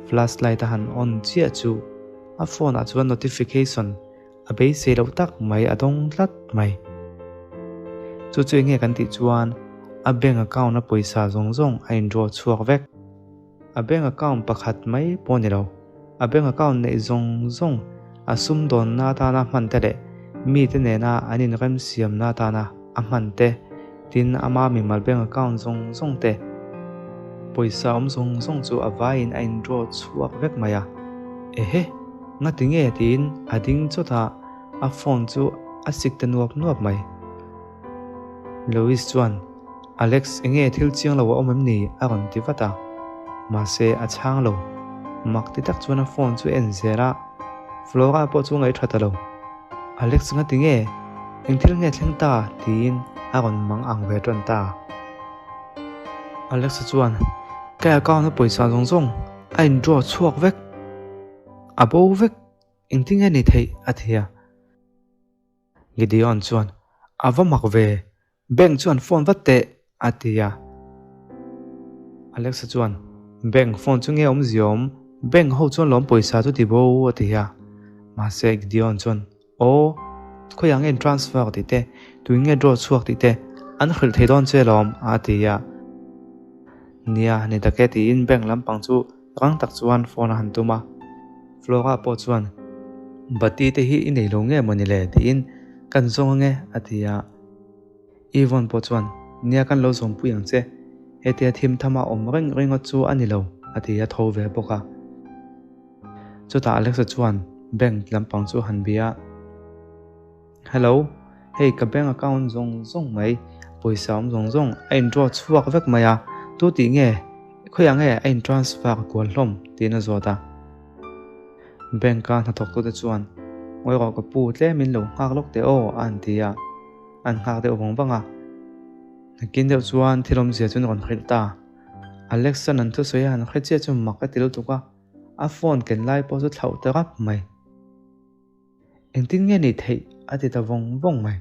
Flash light a han on chiah chu a phone ah chuan notification a beisei loh tak mai a dawng tlat mai. Chu chu enge kan tih chuan a bank account a pawisa zawng zawng a in draw chhuak vek. A bank account pakhat mai pawh a ni lo. A bank account neih zawng zawng a sumdawnna atana hman te leh mite nena an inremsiamna atana a hman te, tin ama mimal bank account zawng zawng te, pawisa awm zawng zawng chu a vaiin a in draw chhuak vek mai a. Ehe! Ngati nge tiin a ding chawt a, a phone chu a sik ta nuap nuap mai. Louis chuan Alex, enge thil chiang lo a awm em ni? a rawn ti vat a. Mahse, a chhang lo. Mak ti tak chuan a phone chu a en zel a. Flora pawh chu ngaih tha ta lo. Alex nga ti nge? Eng thil nge thleng ta? tiin a rawn mang ang ve tan ta. Alex-a chuan, Ka account a pawisa zawng zawng a in draw chhuak vek. A bo vek. Engtin nge ni theih? a ti a. Gideon chuan, A va mak ve. Bank chuan phone vat teh, a ti a. Alexa chuan, Bank phone chu nge awmzia awm? Bank ho chuan lawm pawisa chu ti bo, a ti a. Mahse Gideon chuan, Aw, khawiah nge in transfer tih te, tuin nge draw chhuak tih te an hrilh thei dawn che lawm, a ti a. Nia, ni tak e tiin bank lampang chu rang tak chuan phone a han tum a. Flora pawh chuan, Bati te hi i nei lo nge mawni le? tiin kan zawng ange, a ti a. Yvonne pawh chuan, Nia kan lo zawmpui ang che, hetia thim thama awm reng ringawt chu a ni lo, a ti a tho ve bawk a. Chutah Alexa chuan bank lampang chu a han bia a, Hello, hei ka bank account zawng zawng mai, pawisa awm zawng zawng a in draw chhuak vek mai a, tu tih nge, khawiah nge a in transfer kual hlawm? tiin a zawt a. Bank a hnathawktute chuan, Ngawi rawh ka pu, tlemin lo nghak lawk teh aw, a han ti a. An nghak deuh vang vang a. Nakin deuh chuan thil awmzia chu an rawn hrilh ta. Alex-a'n an thusawi a han hre chiah chu mak a ti lutuk a, a phone ken lai pawh chu thlauh ta rap mai. Engtin nge nih theih? a ti ta vawng vawng mai.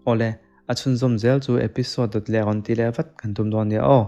Awle, a chhunzawm zel chu episode dawt leh rawn ti leh vat kan tum dawn nia aw.